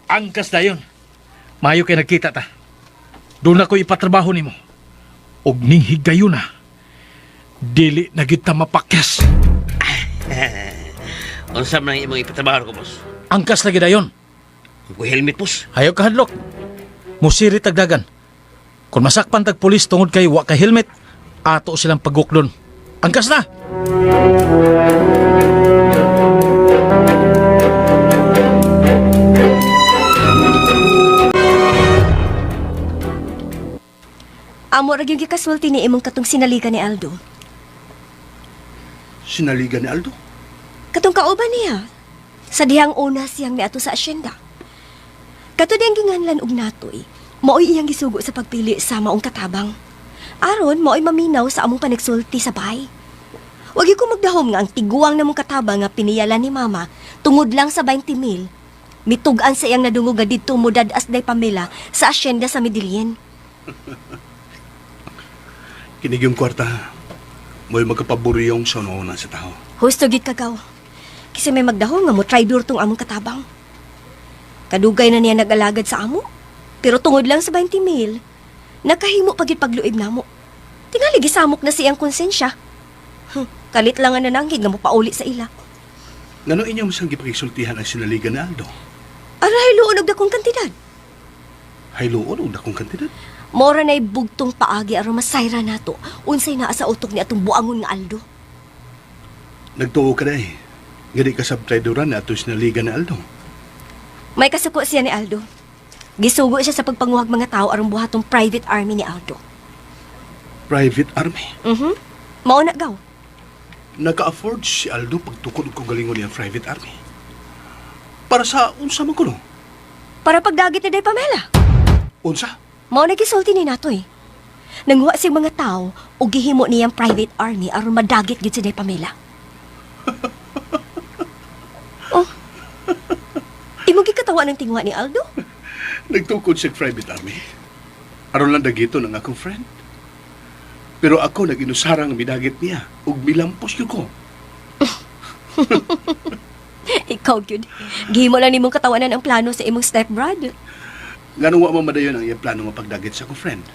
Angkas dayon. Maayo kay nagkita ta. Doon ako ipatrabaho nimo. Og ning higayon na. Dili na gid ta mapakyas. Unsa man ang imong ipatrabaho ko, boss? Angkas lagi dayon. Ko helmet, boss. Ayaw ka hadlok. Musiri tagdagan. Kung masakpan tag pulis tungod kay wa ka helmet, ato silang pagukdon. Angkas na! Amo ra gyud gikasulti ni imong katong sinaligan ni Aldo. Sinaligan ni Aldo. Katong kauban niya. Sa dihang una siyang miadto sa asyenda. Kato diyang ginganlan og natoy, maoy iyang gisugo sa pagpili sa maong katabang. Aron maoy maminaw sa among panagsulti sa bahay. Wag ko magdahom nga ang tiguang namong katabang nga piniyalan ni mama tungod lang sa 20 mil. Mitug-an sa iyang nadungog nga didto mudad-as day Pamela sa asyenda sa Medellin. Kinig yung kwarta. Mo'y magkapaboriyong sa una sa tao. Husto gid kagaw. Kasi may magdahom nga mo traidor tong among katabang. Kadugay na niya nag-alagad sa amo. Pero tungod lang sa 20 mil, nakahimo pagid pagluib namo. Tingali gisamok na siyang konsensya. Kalit lang ang nananghig nga mopauli sa ila. Ngano inyo masang gipakisultihan ang sinaligan ni Aldo? Aray, luon og dakong kantidad. Hayloon og dakong kantidad. Mora na'y bugtong paagi aron masayra nato unsay naa sa utok ni atong buangon nga Aldo. Nagtuo ka na eh. Nga di ka sabtraydoran na ato sinaligan ni Aldo. May kasuko siya ni Aldo. Gisugo siya sa pagpanguhag mga tao aron buhatong private army ni Aldo. Private army. Mao na gaw. Naka-afford si Aldo pagtukod og kagalingon niyang private army. Para sa unsa man kuno? Para pagdagit ni Day Pamela. Unsa? Mao na gisulti ni Natoy. Nanguha siyang mga tao o gihimo niyang private army aron madagit gid si Day Pamela. Oh. Imo gikatawa ng tingwa ni Aldo? Nagtukod siya private army. Aron lang dagito ng akong friend. Pero ako nag-inusarang midagit niya ug milampos gyud ko. Ikaw gyud. Gihimo lang nimong katawanan ang plano sa imong stepbrother. Nganong wa man madayon ang iyang plano nga pagdagit sa akong friend.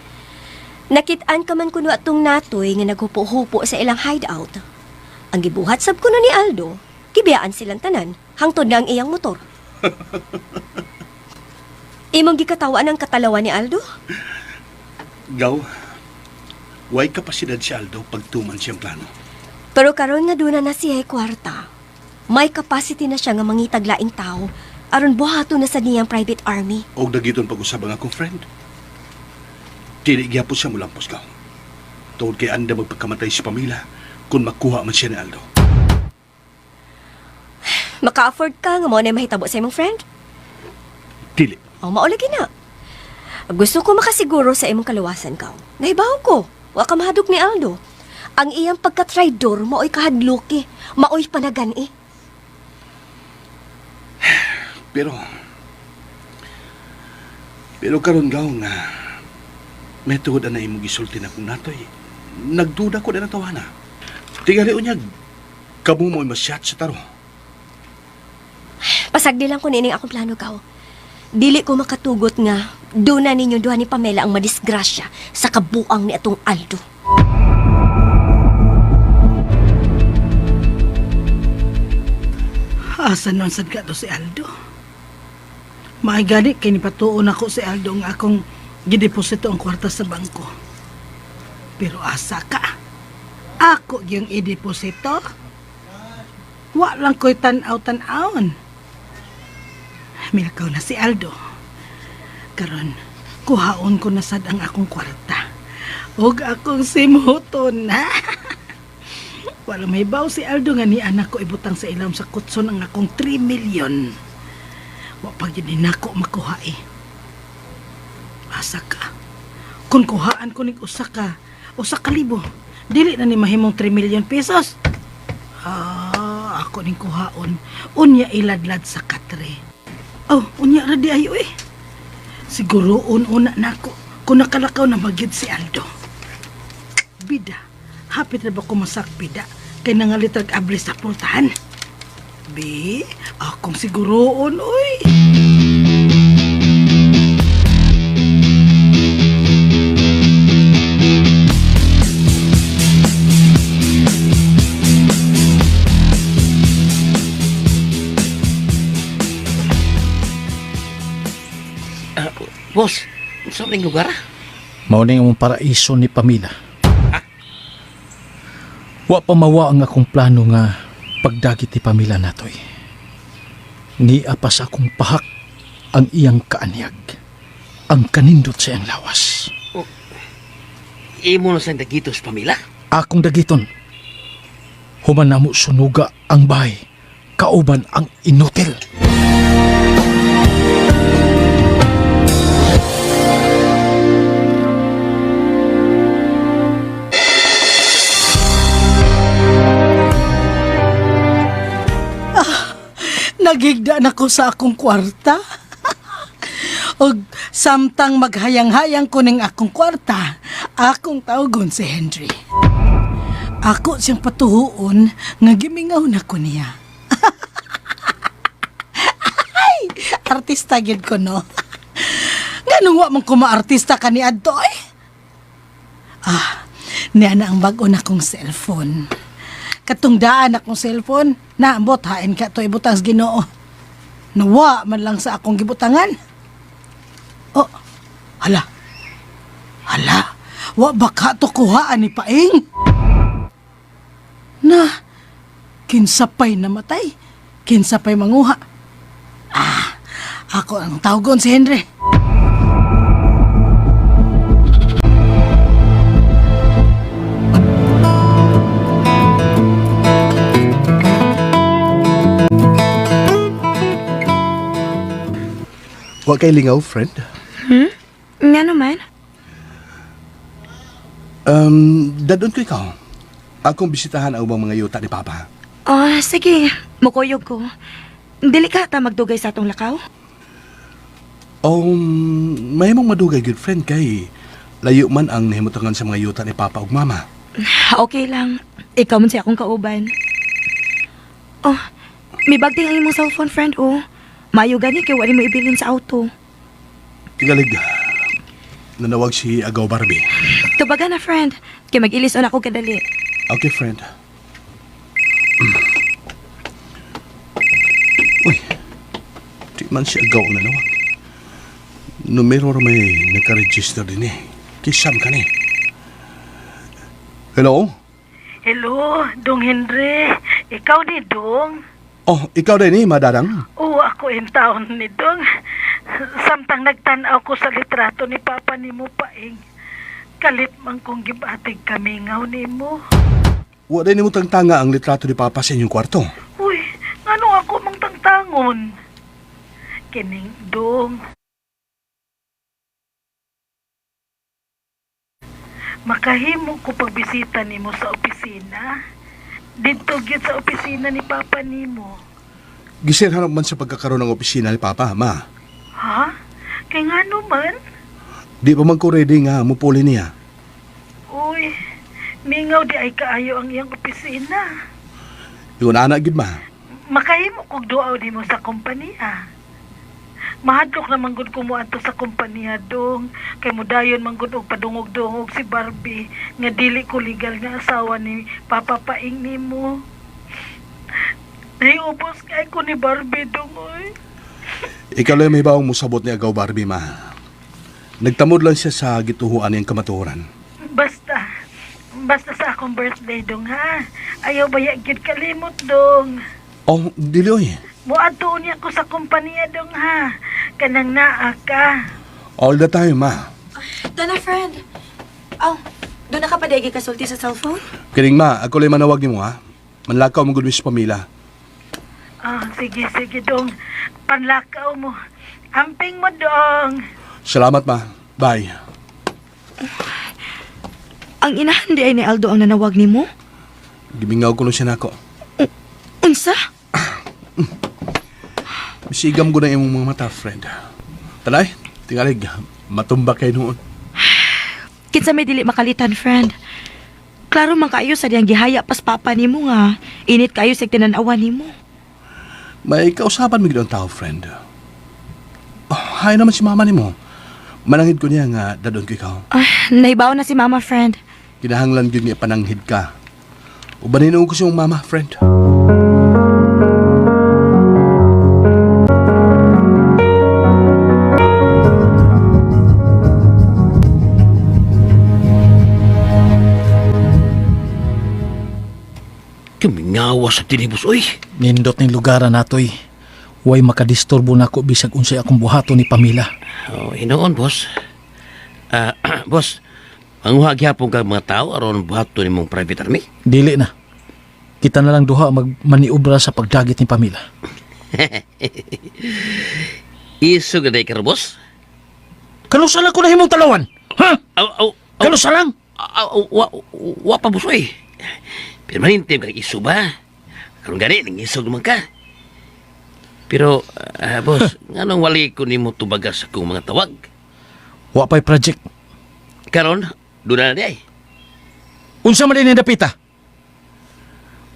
Nakit-an ka man kuno atong natoy nga naghupo-hupo sa ilang hideout. Ang gibuhat sab kuno ni Aldo, gibiyaan silang tanan hangtod na ang iyang motor. Imong gikatawan ang katalawan ni Aldo? Gaw, way kapasidad si Aldo pagtuman siyang plano. Pero karon nga duna na siya ay kwarta. May capacity na siya nga mangitag laing tao aron buhaton na sa niyang private army. Og dagiton pag-usab ang akong friend. Dili gyapon siya mulampos gaw. Tungod kay anda magpagkamatay si Pamela kung makuha man siya ni Aldo. Maka-afford ka nga mo na mahitabo sa imong friend? Dili. O mao lagi na. Gusto ko makasiguro sa imong kaluwasan ka. Nahibaw ko. Wa ka mahadok ni Aldo. Ang iyang pagka-traidor maoy kahadluki, maoy panagani. Pero karon gaw nga may tuhod na imong gisulti na kung natoy. Nagduda ko na tawana. Tingali unyag, kamo mo'y masyat sa taro. Pasagdi lang ko nining akong plano gaw. Dili ko makatugot nga duna ninyo duha ni Pamela ang madisgrasya sa kabuang ni atong Aldo. Asa nun sad ka to si Aldo? Maay gani kay nipatuon ako si Aldo nga akong gideposito ang kwarta sa bangko. Pero asa ka? Ako yung ideposito? Wa lang ko'y tan-aw tan-awon. Milakaw na si Aldo. Karon, kuhaon ko na sad ang akong kwarta. Ug akong simhuton na. Wala may baw si Aldo nga ni anak ko ibutang sa ilawom sa kutson ang akong 3 million. Wa pa gyud ni nako makuha eh. Asa ka? Kung kuhaan ko nig usa ka libo, dili na ni mahimong 3 million pesos. Ah, ako ning kuhaon. Unya iladlad sa katre. Oh, unya ra di ayo eh. Siguro una nako kung nakalakaw na magyud si Aldo. Bida, hapit na ba ko masakbida kay nangalitrag abli sa pultahan? Bi, akong siguroon, oy. Ah, boss, sa ning lugar? Mao ning among paraiso ni Pamela. Wa pa mawa ang akong plano nga pagdagit ni Pamela natoy. Nia pa sa akong pahak ang iyang kaanyag, ang kanindot sa iyang lawas. Imo na sa dagitos, Pamela. Akong dagiton. Human namo sunuga ang bahay, kauban ang inutil. Nagigda na ko sa akong kwarta. Og samtang maghayang-hayang ko ning akong kwarta, akong tawgon si Henry. Ako siyang patuhuon nga gimingaw na ko niya. Ay, artista gyud ko no. Nganong wa man ko maartista kani adto eh. Ah, niya na ang bag-o na kong cellphone. Katong daan akong cellphone, naambot hain ka to ibutang sa Ginoo. Nawa man lang sa akong gibutangan. Oh, hala. Hala, wa baka to kuhaan ni Paing? Na, kinsa pa'y namatay, kinsa pa'y manguha. Ah, ako ang tawgon si Henry. Wa kay lingaw, friend. Nga naman. Dadon ko ikaw. Akong bisitahan ang ubang mga yuta ni Papa. Oh, sige. Mukuyog ko. Dili ka ta magdugay sa atong lakaw? Mahimong madugay, good friend, kay layo man ang nahimutangan sa mga yuta ni Papa ug Mama. Okay lang. Ikaw man siya akong kauban. Oh, may bagting ang imong cellphone friend, oh. Maayo gani kay wala mo ibilin sa auto. Tigalig, nanawag si Agaw Barbie. Tubaga na, friend. Kay mag-ilis on ako kadali. Okay, friend. Uy, di man si Agaw ang nanawag. Numero ra may nakaregister din eh. Kisam ka ni. Hello? Hello, Dong Henry. Ikaw ni Dong? Oh, ikaw din eh, Madarang. Oo, ako in town ni Dong. Samtang nagtanaw ko sa litrato ni Papa nimo Paing. Kalit man kong gibatig kami ngaw nimo. Wala din mo tangtanga ang litrato ni Papa sa inyong kwarto. Uy, ngano ako mang tangtangon? Kining Dong. Makahimo ko pagbisita nimo sa opisina. Didto gyud sa opisina ni Papa nimo. Gisirhanap man sa pagkakaroon ng opisina ni Papa, ma. Ha? Kay ngano man? Di pa man ko ready nga mupuli niya. Uy, mingaw di ay kaayo ang iyang opisina. Yun, anak gid ma. Makahimo kog duaw nimo sa kompanya. Mahadlok na manggod ko mo adto sa kompanya dong kay mudayon manggod og padungog-dungog si Barbie nga dili ko legal nga asawa ni Papa Paing nimo. Nahiubos kay ko ni Barbie dong oy. Ikaw lang may bawang musabot ni Agaw Barbie, ma. Nagtamod lang siya sa gituhuan niyang kamatuoran. Basta basta sa akong birthday dong ha. Ayaw baya gyud kalimot dong. Oh, dili oy. Muadto niya ko sa kompanya dong ha. Kanang naa ka. All the time, ma. Dana, friend. Oh, doon na ka pa daygi kasulti sa cellphone? Kining ma, ako lang manawag nimo ha. Manlakaw mo gud sa pamilya. Ah, sige, sige dong. Panlakaw mo. Amping mo dong. Salamat ma. Bye. Ang inahan di ay ni Aldo ang nanawag nimo? Gimingaw ko na siya nako. Unsa? Bisigam ko na imong mga mata, friend. Talay, tingalig, matumba kay noon. Kinsa may dili makalitan, friend. Klaro man kaayo sa diyang gihaya pas papa nimo nga. Init kaayo sa tinan-awan nimo. May kausapan mo gid ang tao, friend. Oh, hay naman si mama nimo. Manangid ko niya nga dadon ko ikaw. Ah, nahibaw na si mama, friend. Kinahanglan gyud nga pananghid ka. Ubanin ko siyang mama, friend. Kamingawa sa tinibos, oy. Nindot ning lugar natoy. Way makadisturbo nako bisag unsay akong buhaton ni Pamela. Oh, hinoon, boss. Ah, boss, manguha gyapon kag mga tao aron buhaton nimong private army. Dili na. Kita na lang duha magmaniobra sa pagdagit ni Pamela. Iso gaday ka, boss. Kanusa lang ko na himong talawan? Ha? Aw, aw, aw, Kanusa lang? aw, aw, wa, wa pa, boss, oy. Pero manintim kag iso ba? Karon gani, nangisog naman ka. Pero, boss, nganong wali ko nimo tubaga sa akong mga tawag? Wa pa'y project. Karon, doon na di ay. Unsa man din dapita?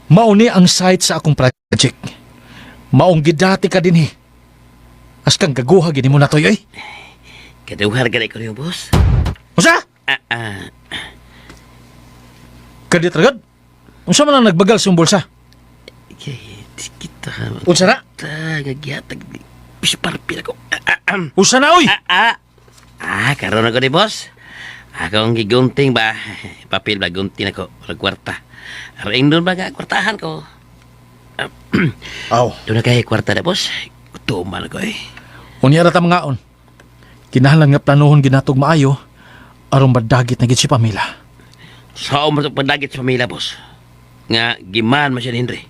Mauni ang site sa akong project. Maong gidati ka dinhi. Askang gaguha gini mo na toy oy. Kaduhar gani ko niyo, boss. Unsa? Ah, ah, Kadit ragad? Unsa man ang nagbagal sa imong bulsa? kay, kita. Unsa na? Ta, gagyatag. Pisparpil ako. Ah, ah, ah. Unsa na oy? Ah, ah. Ah, karon ako ni boss. Akong gigunting ba? Papel ba gunting ako? Walang kwarta. Aring doon ba nga kwartahan ko? Aw. Doon na kay kwarta na, boss. Gutom man ako eh. Unya ra ta mangaon. Kinahanglan nga planohon ginatog maayo aron madagit na gid si Pamela. Sao man itong pandagit sa pamilya, boss? Nga, giman man siya ni Henry.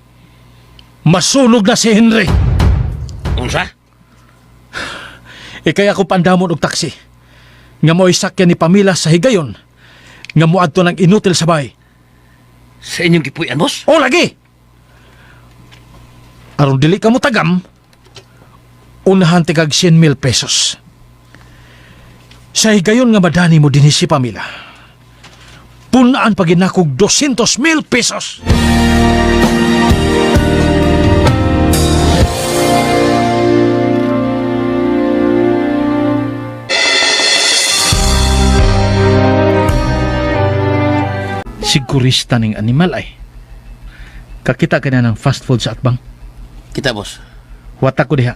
Masunog na si Henry. Unsa? Ikay ako pandamon og taksi. Nga mo'y sakyan ni Pamela sa higayon. Nga moadto ng inutil sa bay. Sa inyong gipuy-an, boss? O lagi! Aron dili ka mo tagam, unahan tigag 100,000 pesos. Sa higayon nga madani mo dinhi si Pamela. Punaan pa ginakog 200,000 pesos. Sigurista ning animal ay. Kakita ka na ng fast food sa atbang. Kita, boss. Wata ko diha.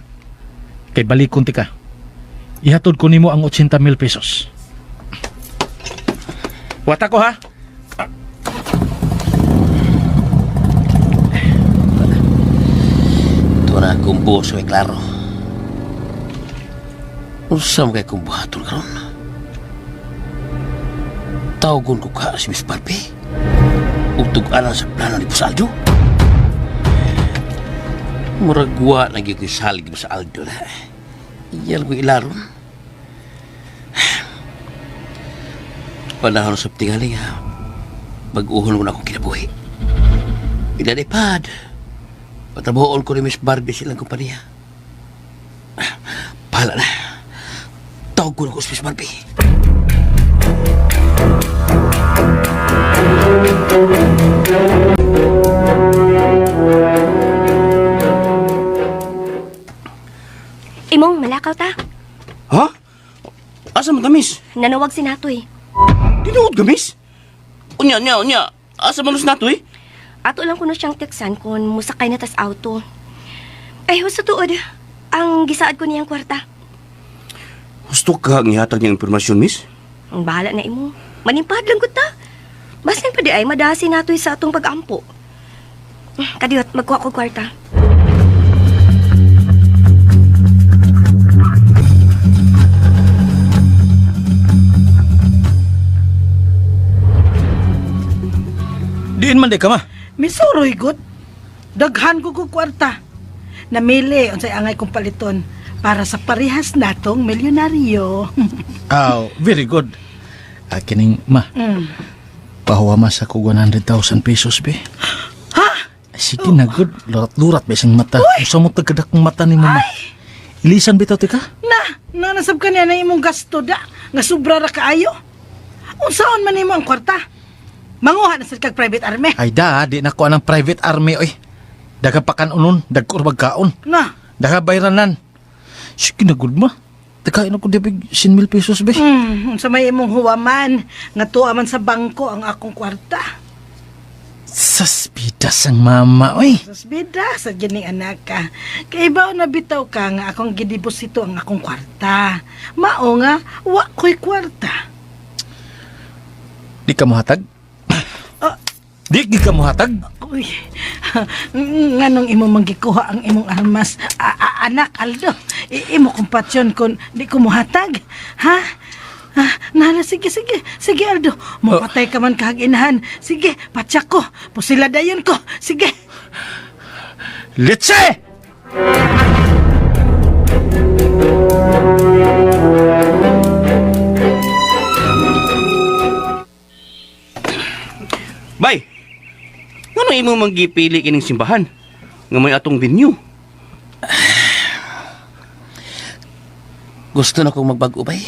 Kay balikon ti ka. Ihatod ko nimo ang 80,000 pesos. Wata ko ha. Ito na akong boss, may klaro. Unsa mo kay kong buhaton karon? Tawgon ko ka si Miss Barbie. Ug tug-anan sa plano ni Boss Aldo. Murag wa na gyud ko'y salig ni Boss Aldo na. Iyal ko ilaron. Panahon sa tingali nga. Mag-uhon ko na akong kinabuhi. Ilalipad. Patrabahoon ko ni Miss Barbie silang kumpanya. Bahala na. Tawag ko na ko si Miss Barbie. Imong malakaw ta. Ha? Asa man ta, miss? Nanawag si Natoy. Tinuod ka, miss? Unya, unya, unya. Asa man si Natoy? Ato lang kuno siyang teksan kung musakay na tas auto. Ay, husto tuod. Ang gisaad ko niyang kwarta. Gusto ka ang ihatag niyang impormasyon, miss? Ang bahala na imo. Manimpad lang gud ta. Basin pa di ay madasi natoy sa atong pagampo. Kadiyot, magkuha ko kwarta. Diin man di ka ma. Misuroy gud. Daghan ko ko kwarta. Namili unsay angay kong paliton para sa parehas natong milyonaryo. Aw, very good. Kining ma. Pahuwa ma sa kog 100,000 pesos be. Ha? Sige na good. Lurat-lurat ba isang mata. Usa mo tagkadak mata ni mama. Ilisan bitaw tika? Na, nanasab ka niya na imong gasto da nga sobra ra kaayo. Unsaon man nimo ang kwarta? Manguha na sad kag private army. Ay da, di na ko anang private army oy. Daga pakan unon, dagko ra bagkaon. Na. Daga bayranan. Sige na good ma. Teka, ino ko dibig 100,000 pesos be. Unsa may imong huwaman nga tuwa man sa bangko ang akong kwarta. Saspidas ang mama oy. Sasbida sa gining anak ka. Kay ibaw na bitaw ka nga akong gideposito ang akong kwarta. Mao nga wa ko'y kwarta. Di ka mohatag? Ah. Di gid ka mohatag? Uy, nganong imo manggikuha ang imong armas? Anak Aldo, imo kumpatyon kon di ko mohatag. Ha? Ah, nana, sige, sige. Sige, Aldo. Mapatay ka man kahag inahan. Sige, patsak ko. Pusila dayon ko. Sige. Litse! Bay. Ngano imo manggipili kining simbahan? Nga may atong venue. Gusto na kong magbag-o, bay.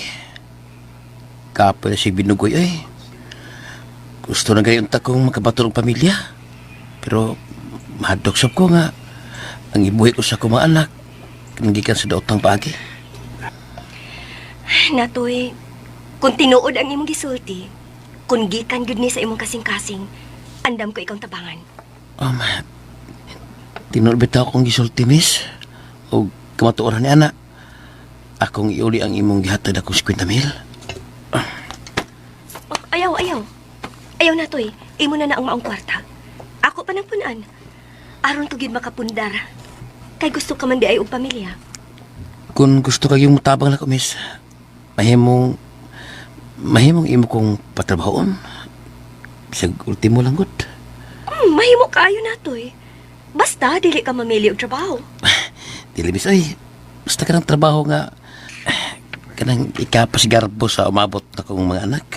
Kapoy na si Binugoy, oy. Gusto na gayon ta kong makabato ng pamilya. Pero mahadlok sab ko nga ang ibuhi ko sa akong mga anak gikan sa daotang paagi. Natoy, kung tinuod ang imong gisulti, kung gikan gyud ni sa imong kasing-kasing, andam ko ikaw tabangan. Tinuod bitaw akong gisulti, miss. O kamatuoran ni ana. Akong iuli ang imong gihatag akong 50 mil. Oh, ayaw, ayaw. Ayaw na, Toy. Imo na na ang maong kwarta. Ako pa nang punan. Aron ko gyud makapundar. Kay gusto ka man di ay og pamilya. Kung gusto kayong mutabang na ko, miss, mahimong imo kong patrabahoon. Bisag ultimo lang gud. Mahimo kaayo na, Toy. Basta dili ka mamili og trabaho. Dili miss, ay, basta kanang trabaho nga kanang ikapasigarbo sa umabot na kong mga anak.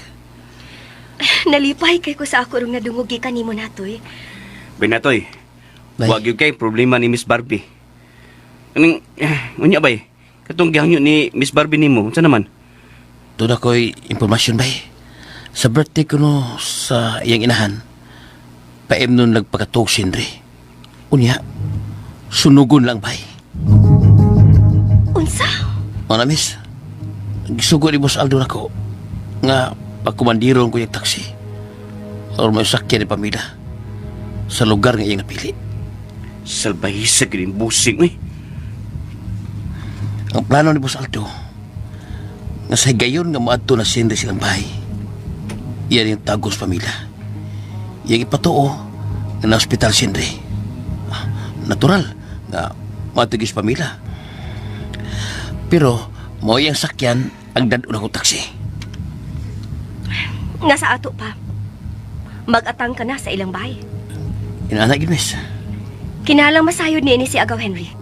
Nalipay kay ko sa ako rong nadungog gikan nimo na, Toy. Bay natoy. Bay. Wa gyud kay problema ni Miss Barbie. Kaning unya bay. Katong gihangyo ni Miss Barbie nimo, unsa naman? Doon ako'y impormasyon bay. Sa birthday ko no sa iyang inahan, paem nun nagpakatog sindri. Unya, sunugon lang bay. Unsa? Mga miss, gisugo ni Boss Aldo nako nga pagkumandiron ko yung taxi or may sakyan ni pamilya sa lugar nga iyang napili. Salbahisa gyud yung busing oy. Ang plano ni Boss Aldo nga sa higayon nga moadto na sindri silang bahay. Iyan yung tagos pamilya. Iyang ipatuo nga na ospital sindri. Natural nga moadto gyud sa pamilya. Pero mao iyang sakyan ang dad-on akong taxi. Nasa ato pa. Mag-atang ka na sa ilang bahay. Inaana gyud miss. Kinalang masayod niini si Agaw Henry.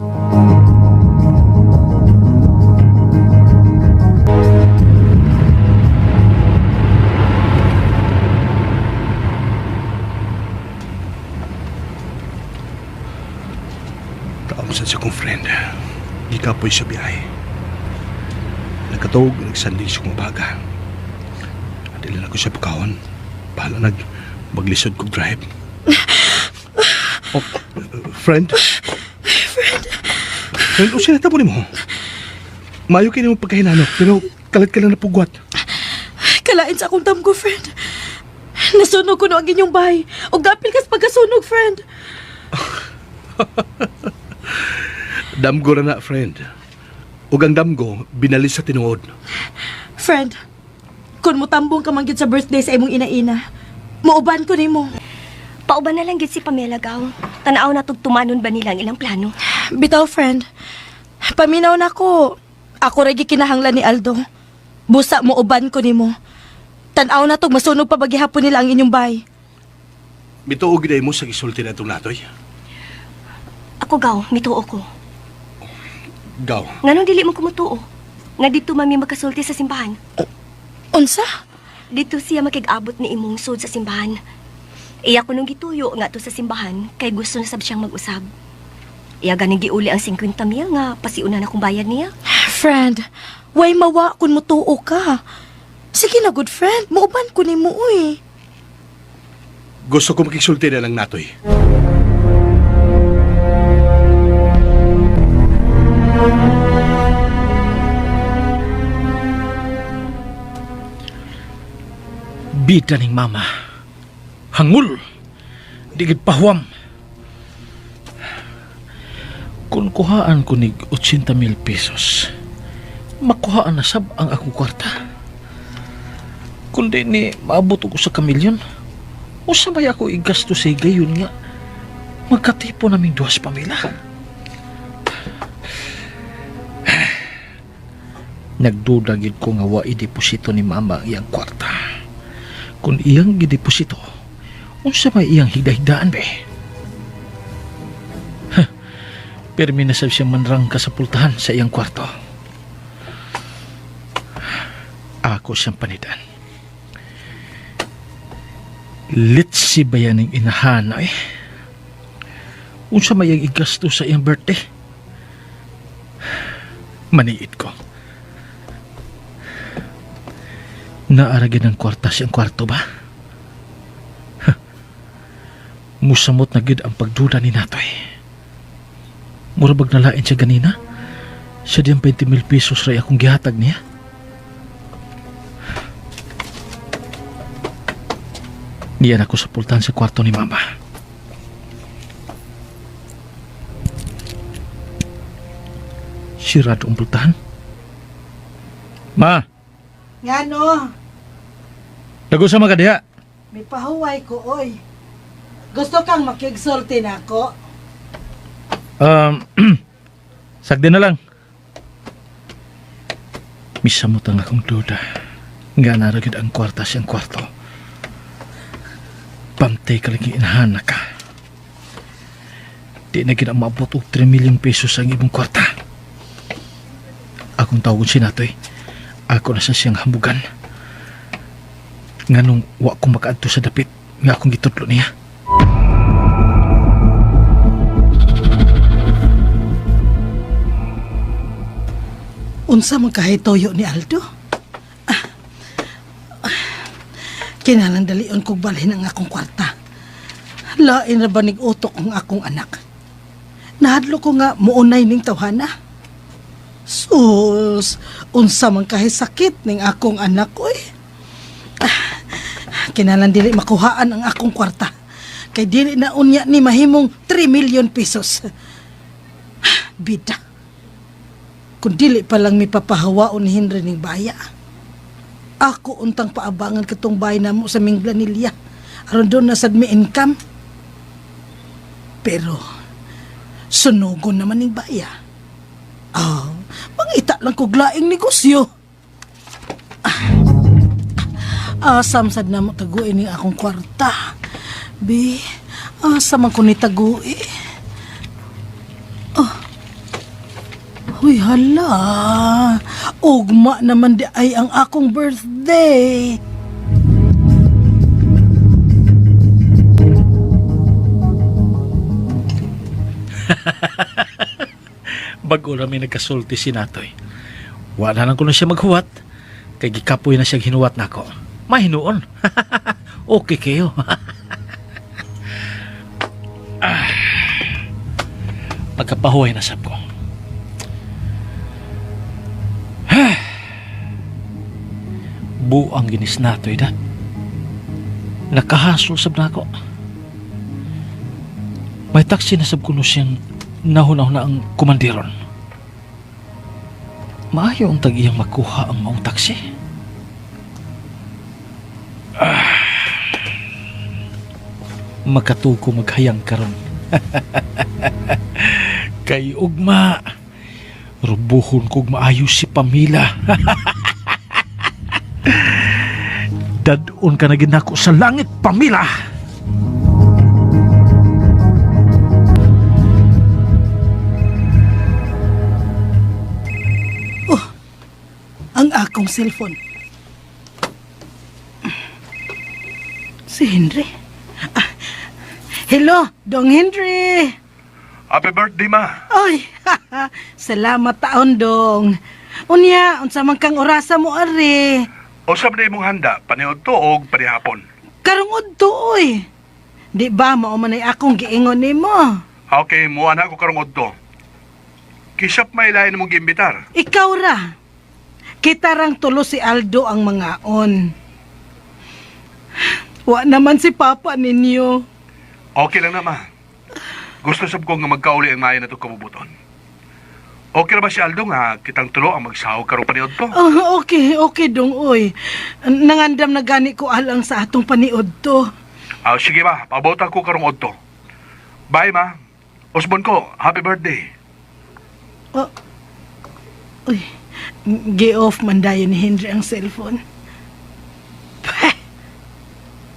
Taong sa akong friend. Gikapoy sa biyahe. Nagkatog, nagsanding sa kong baga. Dili na ko siya pagkaon. Bahala nag maglisod kong drive. Oh, friend? Friend? Friend, o sila tabo nimo? Mayo kini mo pagkahinanok, pero kalat ka lang napugwat. Kalain sa akong damgo, friend. Nasunog ko no ang inyong bahay. O gapil kas pagkasunog, friend. Damgo ra na, friend. Ug ang damgo, binali sa tinuod. Friend, kung mutambong ka man gyud sa birthday sa imong ina-ina, muuban ko nimo. Pauban na lang gid si Pamela Gaw. Tanaw na tugtumanon ba nila ang ilang plano? Bitaw, friend. Paminaw na ko. Ako ra kinahanglan ni Aldo. Busa mo uban ko nimo. Tanaw na tog masunog pa bagihapon nila ang inyong bahay. Mituo gid mo sa gisulti na itong natoy. Ako gaw, mituo ko. Gaw. Nganong dili mo kumutuo? Nga dito mami magkasulti sa simbahan. Unsa? Dito siya makig-abot ni imong sud sa simbahan. Iya ko nung gituyo nga to sa simbahan kay gusto na sab siyang mag-usab. Iya ganing giuli ang 50 mil nga pasiunan akong bayad niya. Friend, way mawa kun mutuo ka. Sige na, good friend. Muuban ko nimo uy. Gusto ko makigsulti na lang natoy. Bida ning mama. Hangul. Digid pahuam. Kung kuhaan ko nig 80,000 pesos, makuhaan na sab ang akong kwarta. Kung di ni maabot ko sa kamilyon, usa may ako igasto sa higayon nga magkatipo naming duas pamilya. Nagduda gid ko nga wa ideposito ni mama ang iyang kwarta. Kung iyang gideposito, unsa may iyang higda-higdaan be? Huh, pirmi na sab siya manrangka sa pultahan sa iyang kwarto. Ako siyang panidan. Litsi ba yan ang inahan eh? Unsa may iyang igasto sa iyang birthday? Maniit ko. Naaragin ang kwarta siyang kwarto ba? Huh. Musamot na gid ang pagduda ni Natoy. Mura bag nalain siya ganina? Siya diyang 20 mil pesos ray akong gihatag niya. Niyan ako sa pultahan sa kwarto ni Mama. Sirado ang pultahan. Ma, Ngano, nagusa ka diha. may pahuway ko oy. Gusto kang makigsulti nako? Sagdi na lang. Misamot ang akong duda. Nga naragid ang kwarta siyang kwarto. Pantay ka lagi inahanak ka. Di na gid ang maabot og 3 million pesos ang imong kwarta. Akong tawagon si Natoy. Ako na sa siyang hambugan. Nganong wa ko makaadto sa dapit nga akong gitudlo niya. Unsa man kahitoyo ni Aldo? Ah, ah, Kinahanglan dalion kog balhin ang akong kwarta. Lain ra ba nig utok ang akong anak? Nahadlo ko nga muunay ning tawhana. Sus, unsa man kahi sakit ning akong anak oy. Ah, Kinahanglan dili makuhaan ang akong kwarta. Kay dili na unya ni mahimong 3 million pesos. Ah, Bida. Kung dili pa lang mipapahawaon ni Henry ning baya. Ako untang paabangan katong bahay namo sa Minglanilla. Aron doon na sad mi income. Pero sunugon naman ning baya. Ah, mangita lang kog laing negosyo. Ah, asam sad namo taguin ning akong kwarta. Bi, asa man ko ni tagui? Huy, hala. Ugma naman di ay ang akong birthday. Bago rami nagkasulti si Natoy. Wala lang ko na siya maghuwat. Kay gikapoy na siya hinuwat nako. Mahinuon. Okay kayo. ah. Pagkapahuway na sab ko. Buang ginis natoy da. Nakahasol sab nako. May taksi na sab kuno siyang nahuna-huna ang kumandiron. Maayo ang tag-iyang makuha ang maong taksi. Ah. Makatuko maghayang karon. Kay ugma, rubuhon kog maayo si Pamela. Dadon ka na ginako sa langit, Pamela! Ang akong cellphone. Si Henry. Ah, hello, Dong Henry. Happy birthday, ma. Ay, salamat taon, Dong. Unya, unsa man kang orasa mo ari? Usab na imong handa, paniod to og panihapon. Karong udto oy. Di ba mao man ay akong giingon nimo? Okay, muha na ako karong udto. Kisap may lain mong giimbitar. Ikaw ra. Kita rang tulo si Aldo ang mangaon. Wa naman si Papa ninyo. Okay lang na, ma. Gusto sab ko nga magkauli ang maayo na itong kabubuton. Okay ra ba si Aldo nga kitang tulo ang magsahog karong paniod to? Oh, okay, okay dong oy. Nangandam na gani ko alang sa atong paniod to. Ah, sige ma, paabot ako karong udto. Bye, ma. Usbon ko, happy birthday. Oh. Uy, gi-off man dayon ni Henry ang cellphone. Peh!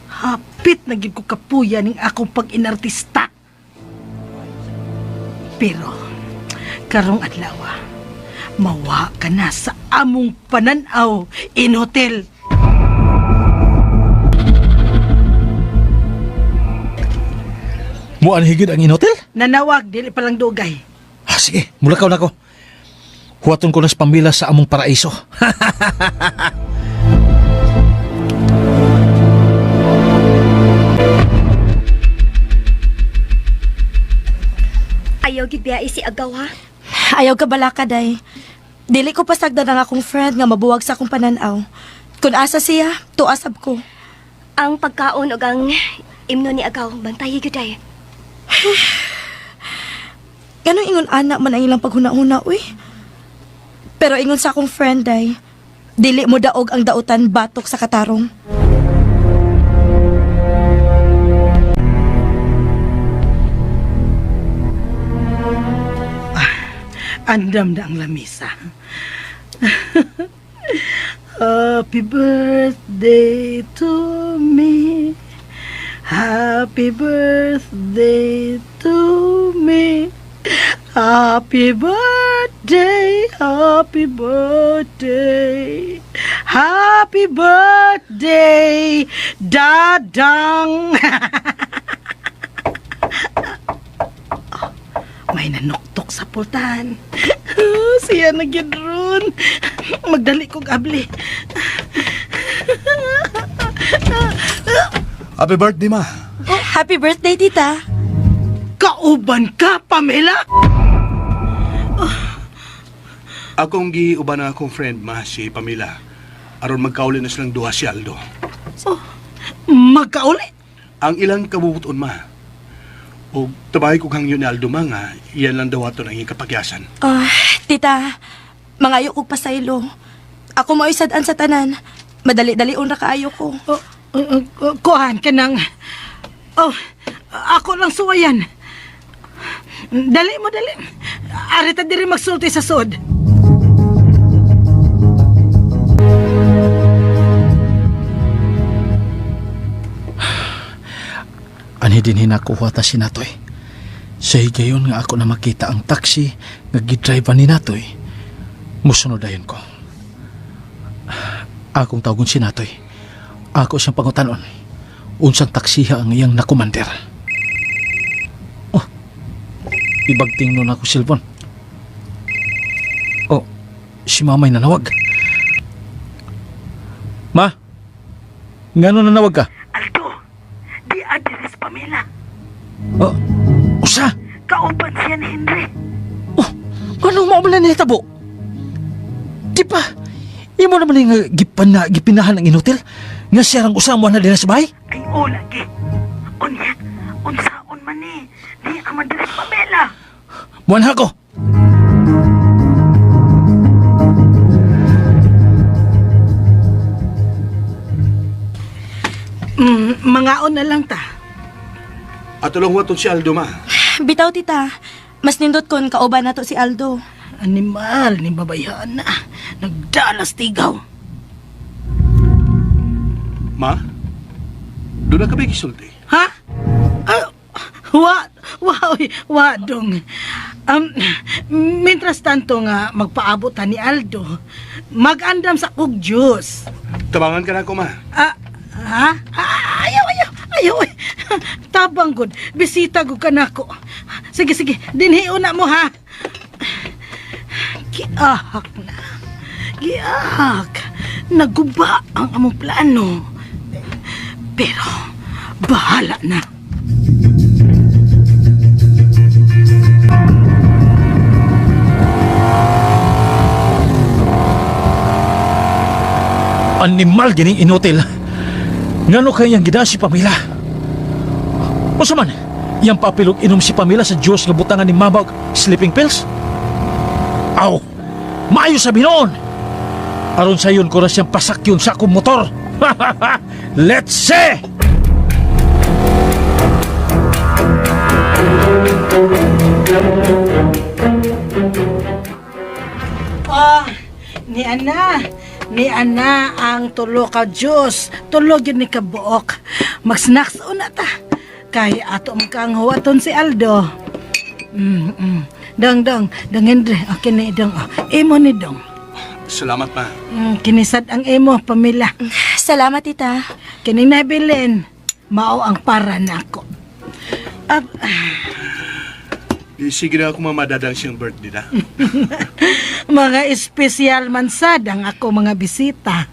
Hapit na gyud ko kapuya ning akong pag-inartista. Pero, karong adlaw, mawa ka na sa among pananaw in hotel. Muan higid ang inotel? Nanawag, dili palang dugay. Ah, sige, mulakaw na ko. Huwaton ko na sa pamilya sa among paraiso. Ayaw gid biya si Agaw ha. Ayaw ka balaka, day. Dili ko pasagdan ang akong friend nga mabuwag sa akong pananaw. Kung asa siya, tuasab ko. Ang pagkaon og ang imno ni Agaw bantayi gyud ay. Ganong ingon anak man ang ilang paghuna-huna, uy. Pero ingon sa akong friend, day, dili mo daog ang dautan batok sa katarong. Andam na ang lamisa. Happy birthday to me. Happy birthday to me. Happy birthday, happy birthday. Happy birthday, Dadang. May nanuktok sa pultahan. Siya na gyud ron. Magdali kog abli. Happy birthday, ma. Happy birthday, tita. Kauban ka, Pamela? Akong giuban ang akong friend, ma, si Pamela. Aron magkauli na silang duha si Aldo. Oh, magkauli. Ang ilang kabubuton, ma. O tabahay ko hangyo ni Aldo, ma, nga iyan lang daw ato ng iyang kapagyasan. Ah, tita, mangayo kog pasaylo. Ako mao'y sad-an sa tanan. Madali-dali ra kaayo ko. Oh, oh, oh, kuhan ka ng... Oh, ako lang suwayan. Dali mo, dali. Arita diri magsulti sa sod. Anhi din hinakuha ta si Natoy. Sa higayon nga ako na makita ang taxi nga gidrive ni Natoy. Musunod dayon ko. Akong tawagon si Natoy. Ako siyang pangutanon. Unsang taksiha ang iyang nakumander. Oh, ibagting nun ako silbon. Oh, si mamay nanawag. Ma, ngano nanawag ka? Aldo, di adiris Pamela. Oh, usa! Kauban siya ni Henry. Oh, ano mao man na nahitabo? Di ba? Imo naman nga gipana, gipinahan ang inutil? Nga siya rang usama na din sa bahay? Ay, o lagi. Unya, unsaon man ni. Di ka man diri Pamela. Buwan ko! Mangaon na lang ta. Ato lang waton si Aldo, ma. Bitaw, tita. Mas nindot kon kauban nato si Aldo. Animal ni babayhan na. Nagdalas tigaw. Ma, doon na ka ba gisulti? Ha? Ah, Wa, wa, oy, wa, dong. Mientras tanto nga magpaabot ta ni Aldo, mag-andam sa kog juice. Tabangan ka na ako, ma. Ah, ha? Ah, ayaw, ayaw, ayaw. Oy. Tabang gud, bisita gud ka nako. Sige, sige, dinhi una mo ha. Giahak na. Giahak. Naguba ang among plano. Pero, bahala na. Animal gining inutil. Ngano kay iyang gida si Pamela? Unsa man? Iyang papilog inom si Pamela sa juice nga butangan ni Mama og sleeping pills? Aw! Maayo sa binoon! Aron sayon ko ra siyang pasakyon sa akong motor. Let's see! Ah, ni Ana. Ni Ana ang tulo ka juice. Tulo gyud ni kabuok. Mag-snacks una ta. Kay ato man kang huwaton si Aldo. Dong, dong, dong Andre, okay ni dong. Oh, imo ni dong. Salamat, ma. Kinisad ang imo, Pamela. Salamat, tita. Kining nabilin, mao ang para nako. Ah, Sige na ako mamadadang siyang birthday na. Mga espesyal man sad ang ako mga bisita.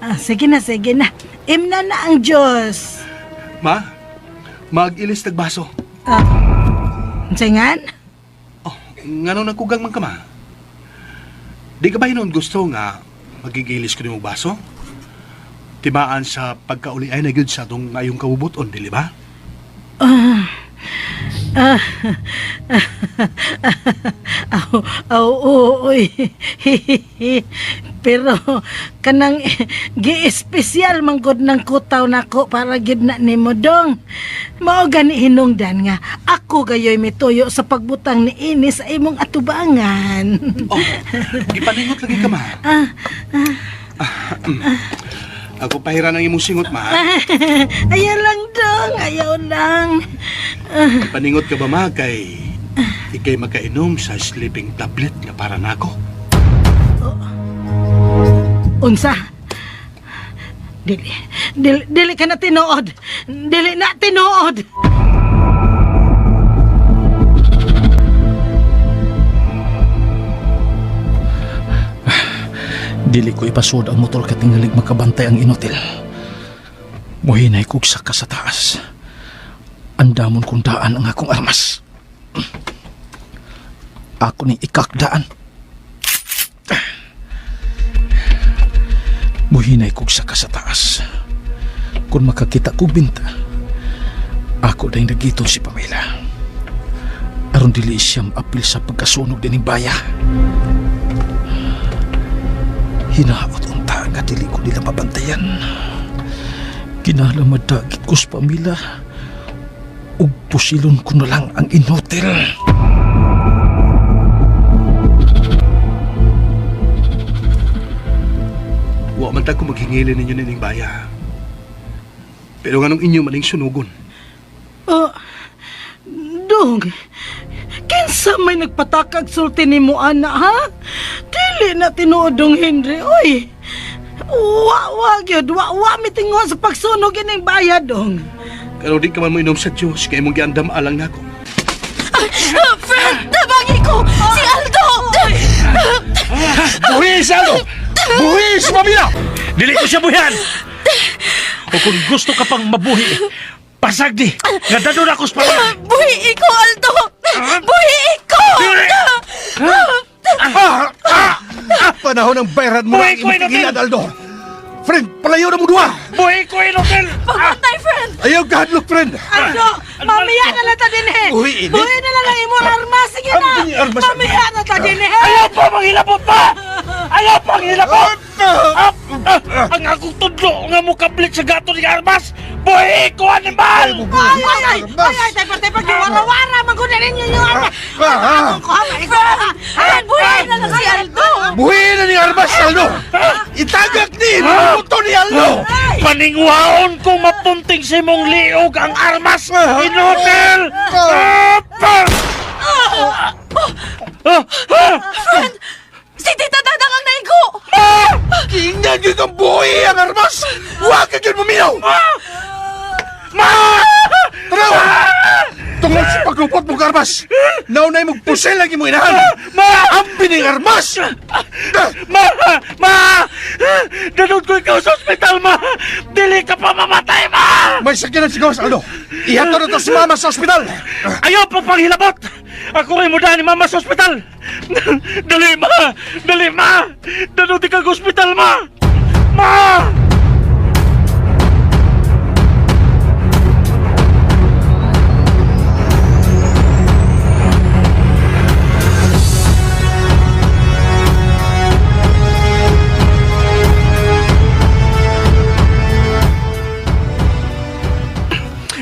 Ah, sige na, sige na. Imna na ang Diyos. Ma, mag-ilis tagbaso. Singan? Oh, ngano nagkugang man ka, ma? Di ka ba hinon gusto nga magigilis ko nimo baso? Timaan sa pagkauli ay nagyud sa atong ngayong kabubuton, dili ba? Ah, aw, aw, oo, oy. Pero kanang gi-espesyal man gud ng kutaw nako para gyud na nimo dong. Mao gani hinungdan nga ako gayoy mituyo sa pagbutang ni ini sa imong atubangan. Oh, gipaningot lagi ka, ma. Ako pahira ng imong singot, ma. Ayaw lang dong, ayaw lang. Gipaningot ka ba, ma, kay ikay makainom sa sleeping tablet nga para nako? Unsa? Dili, dili, dili ka na tinuod. Dili na tinuod. Dili ko ipasod ang motor katingalig makabantay ang inutil. Muhinay kog saka sa taas. Andamon kong daan ang akong armas. Ako ni ikakdaan. Muhinay kog saka sa taas. Kung makakita kog binta, ako dahil nagiton si Pamela. Aron dili siya maapil sa pagkasunog dining baya. Hinaot unta nga dili ko nila mabantayan. Kinahanglan madagit ko sa pamilya. Ug pusilon ko na lang ang inutil. Wa man ta ko maghingili ninyo nining baya. Pero nganong inyo maning sunugon? Oh, dong, kinsa may nagpatakag sulti ni mo, ana, ha? Dili na tinuod dong Henry, oy. Wa, wa, gyud, wa, wa, mitingon sa pagsunog ining bayad, dong. Pero di ka man mo inom sa Diyos kay imong giandam alang nako. Friend, tabangi ko! Si Aldo! Buhi si Aldo! Buhi si Pamela! Dili ko siya buhian! O kung gusto ka pang mabuhi, pasagdi! Nga dadon ako sa pamilya! Buhi ko, Aldo! Buhi ko! Panahon ng bayran mo Buhi na ko, ang imong Inutil! Aldo. Friend, palayo na mo duha! Buhi ko, inutil! Pagbantay, friend! Ayaw kahadlok, friend! Aldo, mamaya na lang ta din, eh. Uy, ini. Buhi na lang ang imong armas, sige na. Ang armas. Mamaya na ta din, eh. Ayaw pa manghilabot pa! Ayaw pa manghilabot! Ah, ah, ang akong tudlo nga mukablit sa gato ni Armas! Buhi ko, animal! Ay, ay, ay, ay, ay, taypa, taypa, wara-wara, magunan ninyo yung armas. Ah, ah. Ko, ha, ikaw, ha. Friend, buhi na lang si Aldo! Buhi na ni Armas, Aldo! Itagak ni! Luto ni Aldo! Ay! Paningwaon ko mapunting sa imong liog ang armas! Inutil! Ah! Friend! Si Tita Dadang ang naigo! Giingnan yun ang buhay ang armas! Huwag ka yun muminaw! Ma! Tanaw! Tungod sa paglupot mong armas, naunay mong pusil ang imong inahan! Ma! Ang bining armas! Ma! Ma! Danod ko ikaw sa ospital, ma! Dili ka pa mamatay, ma! May sakyanan si Gawas, Aldo! Ihatod na to si Mama sa ospital! Ayaw pa panghilabot! Ako rin mo ni mama sa ospital! Dali, ma! Dali, ma! Danod ikaw sa ospital, ma! Ma!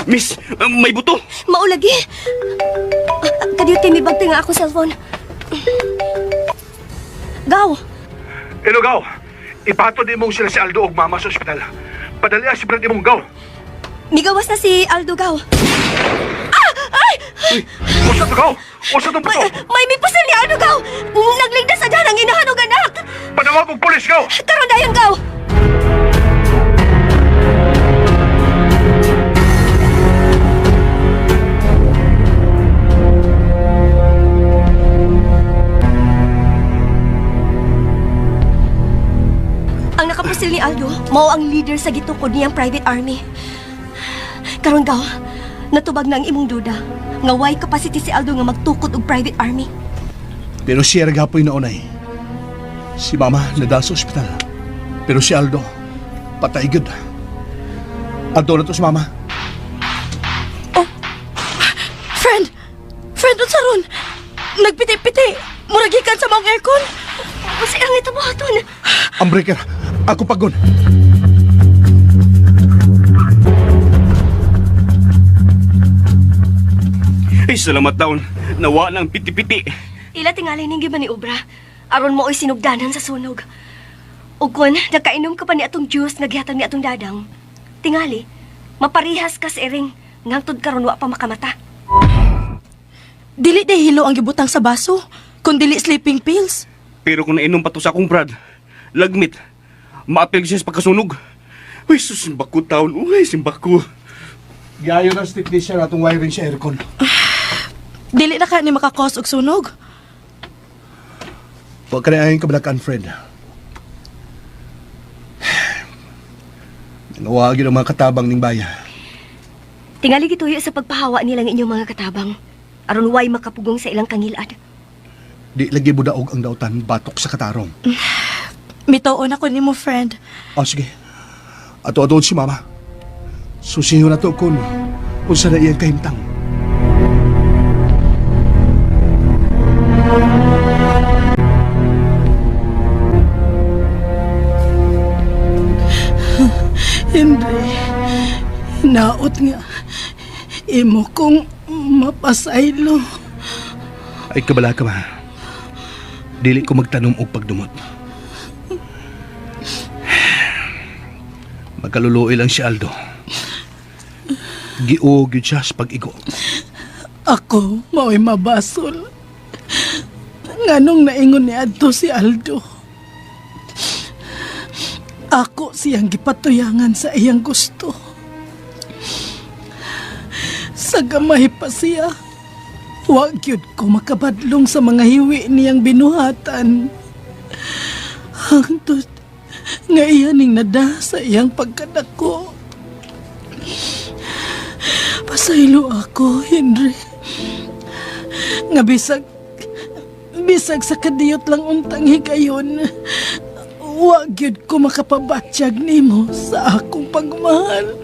Miss, may buto. Maulagi. Kadiyot kay mibagti nga ako cellphone. Gaw, Hello, Gaw! Ipatod imong sila si Aldo og Mama sa ospital. Padali si Brad imong Gaw. migawas na si Aldo Gaw. Usa to, Gaw! Usa tong May, buto! may mipusil ni Aldo Gaw! Nagligtas sa dyan ang inahan og anak! Panawag og pulis, Gaw! Karon dayon Gaw! Ang nakapusil ni Aldo, mao ang leader sa gitukod niyang private army. Karon Gaw, natubag na ang imong duda nga way capacity si Aldo nga magtukod og private army. Pero siya gapoy na unay. Si Mama nadal sa ospital. Pero si Aldo, patay gud. Aldo na to si Mama. Friend! Friend, unsa ron? Nagpiti-piti! Murag gikan sa maong aircon! Kasi ang ito buhaton. Ang breaker, ako pagon. Ay, salamat taon. Nawa ng piti-piti. Ila tingali ning gimaniobra. Aron mo oy sinugdanan sa sunog. Ug kun nakainom ka pa ni atong juice nga gihatag ni atong dadang. Tingali, maparihas ka sa iring ngangtod karon wa pa makamata. Dili day hilo ang gibutang sa baso, kun dili sleeping pills. Pero kung nainom pa to sa akong brad, lagmit, maapil siya sa pagkasunog. Uy, sus, simbako taon. Uy, simbako. Gayo na sa technician atong wiring sa aircon. Dili na ka ni makakos og sunog. Huwag ka na ayon kabalakan, friend. Nangawagin ang mga katabang ning baya. Tingali gituyo sa pagpahawa nilang inyong mga katabang. Aron way makapugong sa ilang kangilad. Di lagi budaog ang dautan batok sa katarong. Mituon ako nimo, friend. O sige. Ato ato si Mama. Susiyo na to kun unsa na iyang kahimtang. Henry, naot nga. Imo kong mapasaylo. Ay kabala ka ma. Dili ko magtanom og pagdumot. Magkaluluoy lang si Aldo. Giuog yun siya sa pag-igo. Ako, mao'y mabasol. Nganong naingon ni Adto si Aldo. Ako siyang gipatuyangan sa iyang gusto. Sa gamay pa siya, wa gyud ko makabadlong sa mga hiwi niyang binuhatan. Hangtod nga iya ning nada sa iyang pagkadako. Pasaylo ako, Henry. Nga bisag sa kadiyot lang untang higayon. Wa gyud ko makapabatyag nimo sa akong pagmahal.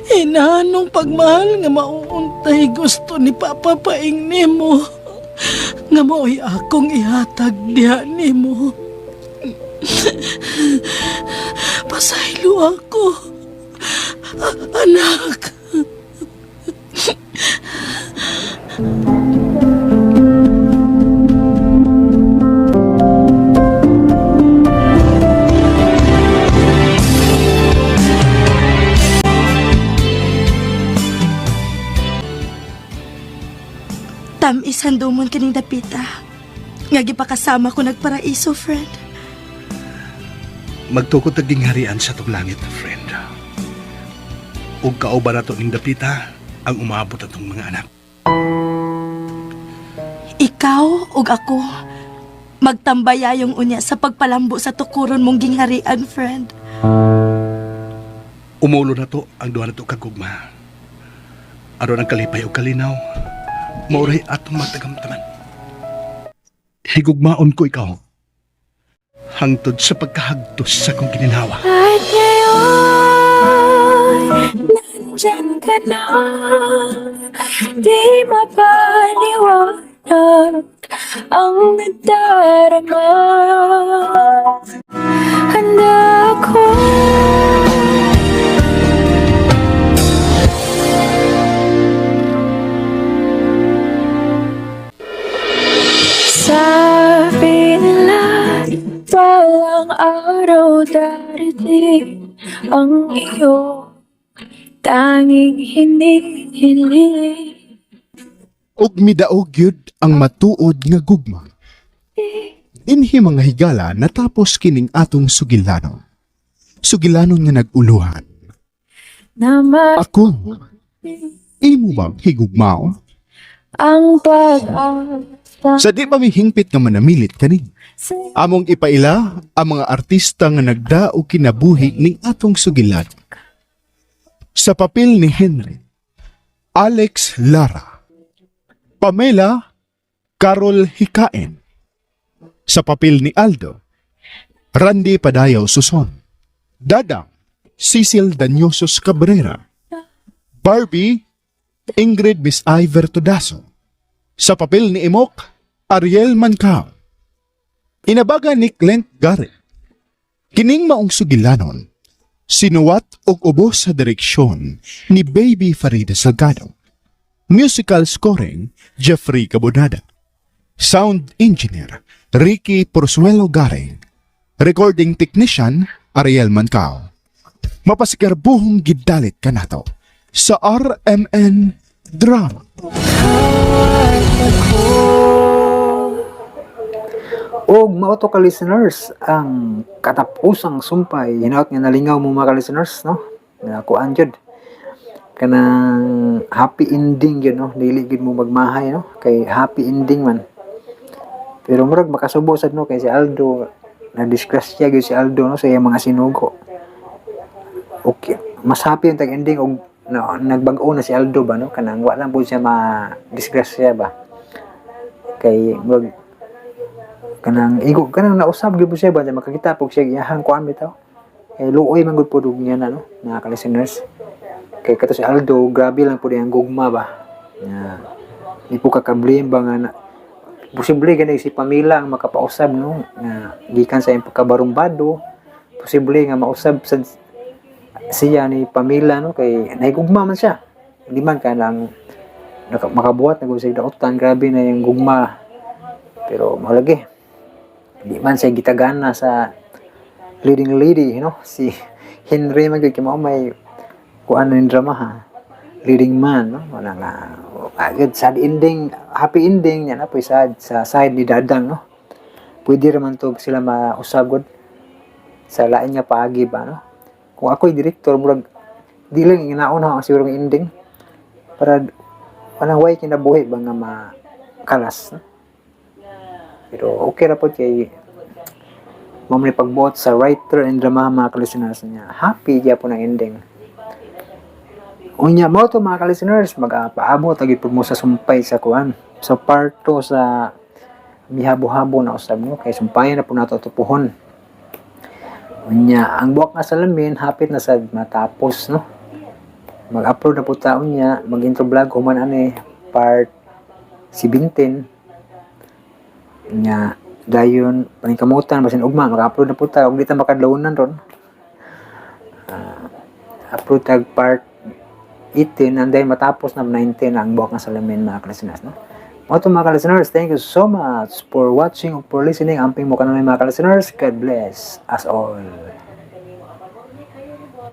Hinahanong pagmahal nga mauuntay gusto ni Papa Paing nimo. Nga mao'y akong ihatag diha nimo. Pasaylo ako. Anak. Tamis handumon kaning dapita. Nga gipakasama ko nagparaiso, friend. Magtukod tag gingharian sa tong langit, friend. Ug kauban nato ning dapita ang umaabot atong mga anak. Ikaw ug ako magtambayayong unya sa pagpalambo sa tukuron mong gingharian, friend. Umulo na to ang duha nato kag gugma. Aron ang kalipay ug kalinaw, maoray atong matagamtaman. Higugmaon ko ikaw hangtod sa pagkahagtos sa akong kininhawa. At ngayon, nandyan ka na. Di mapaliwanag ang nadarama. Handa ako. Sabi nila, walang araw darating ang iyong tanging hinihiling. Ug midaog gyud ang matuod nga gugma. Dinhi mga higala natapos kining atong sugilanon. Sugilanon nga nag-uluhan. Na Ako, imo bang higugmaon? ang pag-asa Sa di pa mihingpit nga manamilit kani. sa Among ipaila ang mga artista nga nagdao kinabuhi ning atong sugilan. Sa papel ni Henry, Alex Lara, Pamela Carol Hikain. Sa papel ni Aldo, Randy Padayaw Suson, Dadang Cecil Danyosos Cabrera, Barbie Ingrid Miss Iver Todaso. Sa papel ni Imok, Ariel Mancao. Inabaga ni Clint Garrett. Kining maong sugilanon, sinuwat og ubos sa direksyon ni Baby Farida Salgado. Musical scoring, Jeffrey Cabonada. Sound engineer, Ricky Porsuelo Garing. Recording technician, Ariel Mancao. Mapasikarbuhong gidalit kanato sa RMN Drama. Og mao to ka listeners ang katapusang sumpay hinaot nga nalingaw mo mga ka-listeners, no, nga kuan jud kanang happy ending jud, no, dili gid mo magmahay, no, kay happy ending man, pero murag makasubo sad, no, kay si Aldo na disgrasya gyud si Aldo, no, sa iyang mga sinugo. Okay, mas happy ang tag ending og no, nagbag-o na si Aldo ba, no, kanang wa lang pud siya ma disgrasya ba, kay murag kanang igo kanang nausab gyud po siya ba makakita pug siya iyahang kuan bitaw, kay luoy man gud pud og niya na, no, na ka-listeners, kay kato si Aldo grabe lang pud ang gugma ba nga di po kakablame ba nga na, posible gani si Pamela ang makapausab, no, nga gikan sa iyang pagkabarumbado, posible nga mausab sad siya ni Pamela, no, kay nahigugma man siya, hindi man kanang makabuhat na gud siya dautan, grabe na yung gugma, pero mao lagi di man siya gitagana sa leading lady, you know, si Henry man gyud kay mao may kuan ning drama ha, leading man, no, wala nga agad sad ending, happy ending yan na po sad sa side ni Dadang, no, pwede ra man to sila mausab gud sa lain nga paagi ba, no. Kung ako'y director, murag di lang inganaon ang siguro ng ending para walang way kinabuhi ba nga makalas, no? Pero okay ra po kay mao man ni pagbuot sa writer and drama mga ka-listeners niya. Happy gyapon ang ending. Unya mo to mga ka-listeners, magapaabot agad po mo sa sumpay sa kuan. Sa part 2 sa mihabo-habo na usab, no, kay sumpayan na po nato tupuhon. Unya, ang buwak nga salamin hapit na sad matapos, no. Mag-upload na po ta unya, mag-intro vlog human ani part 17. Nya dayon paningkamutan basin ugma maka-upload na po ta ug di ta makadlawnan ron. Upload tag part 18 and then matapos na 19 ang buwak nga salamin mga ka-listeners, no. Mao to mga ka-listeners, thank you so much for watching or for listening. Amping mo kanunay mga ka-listeners. God bless us all.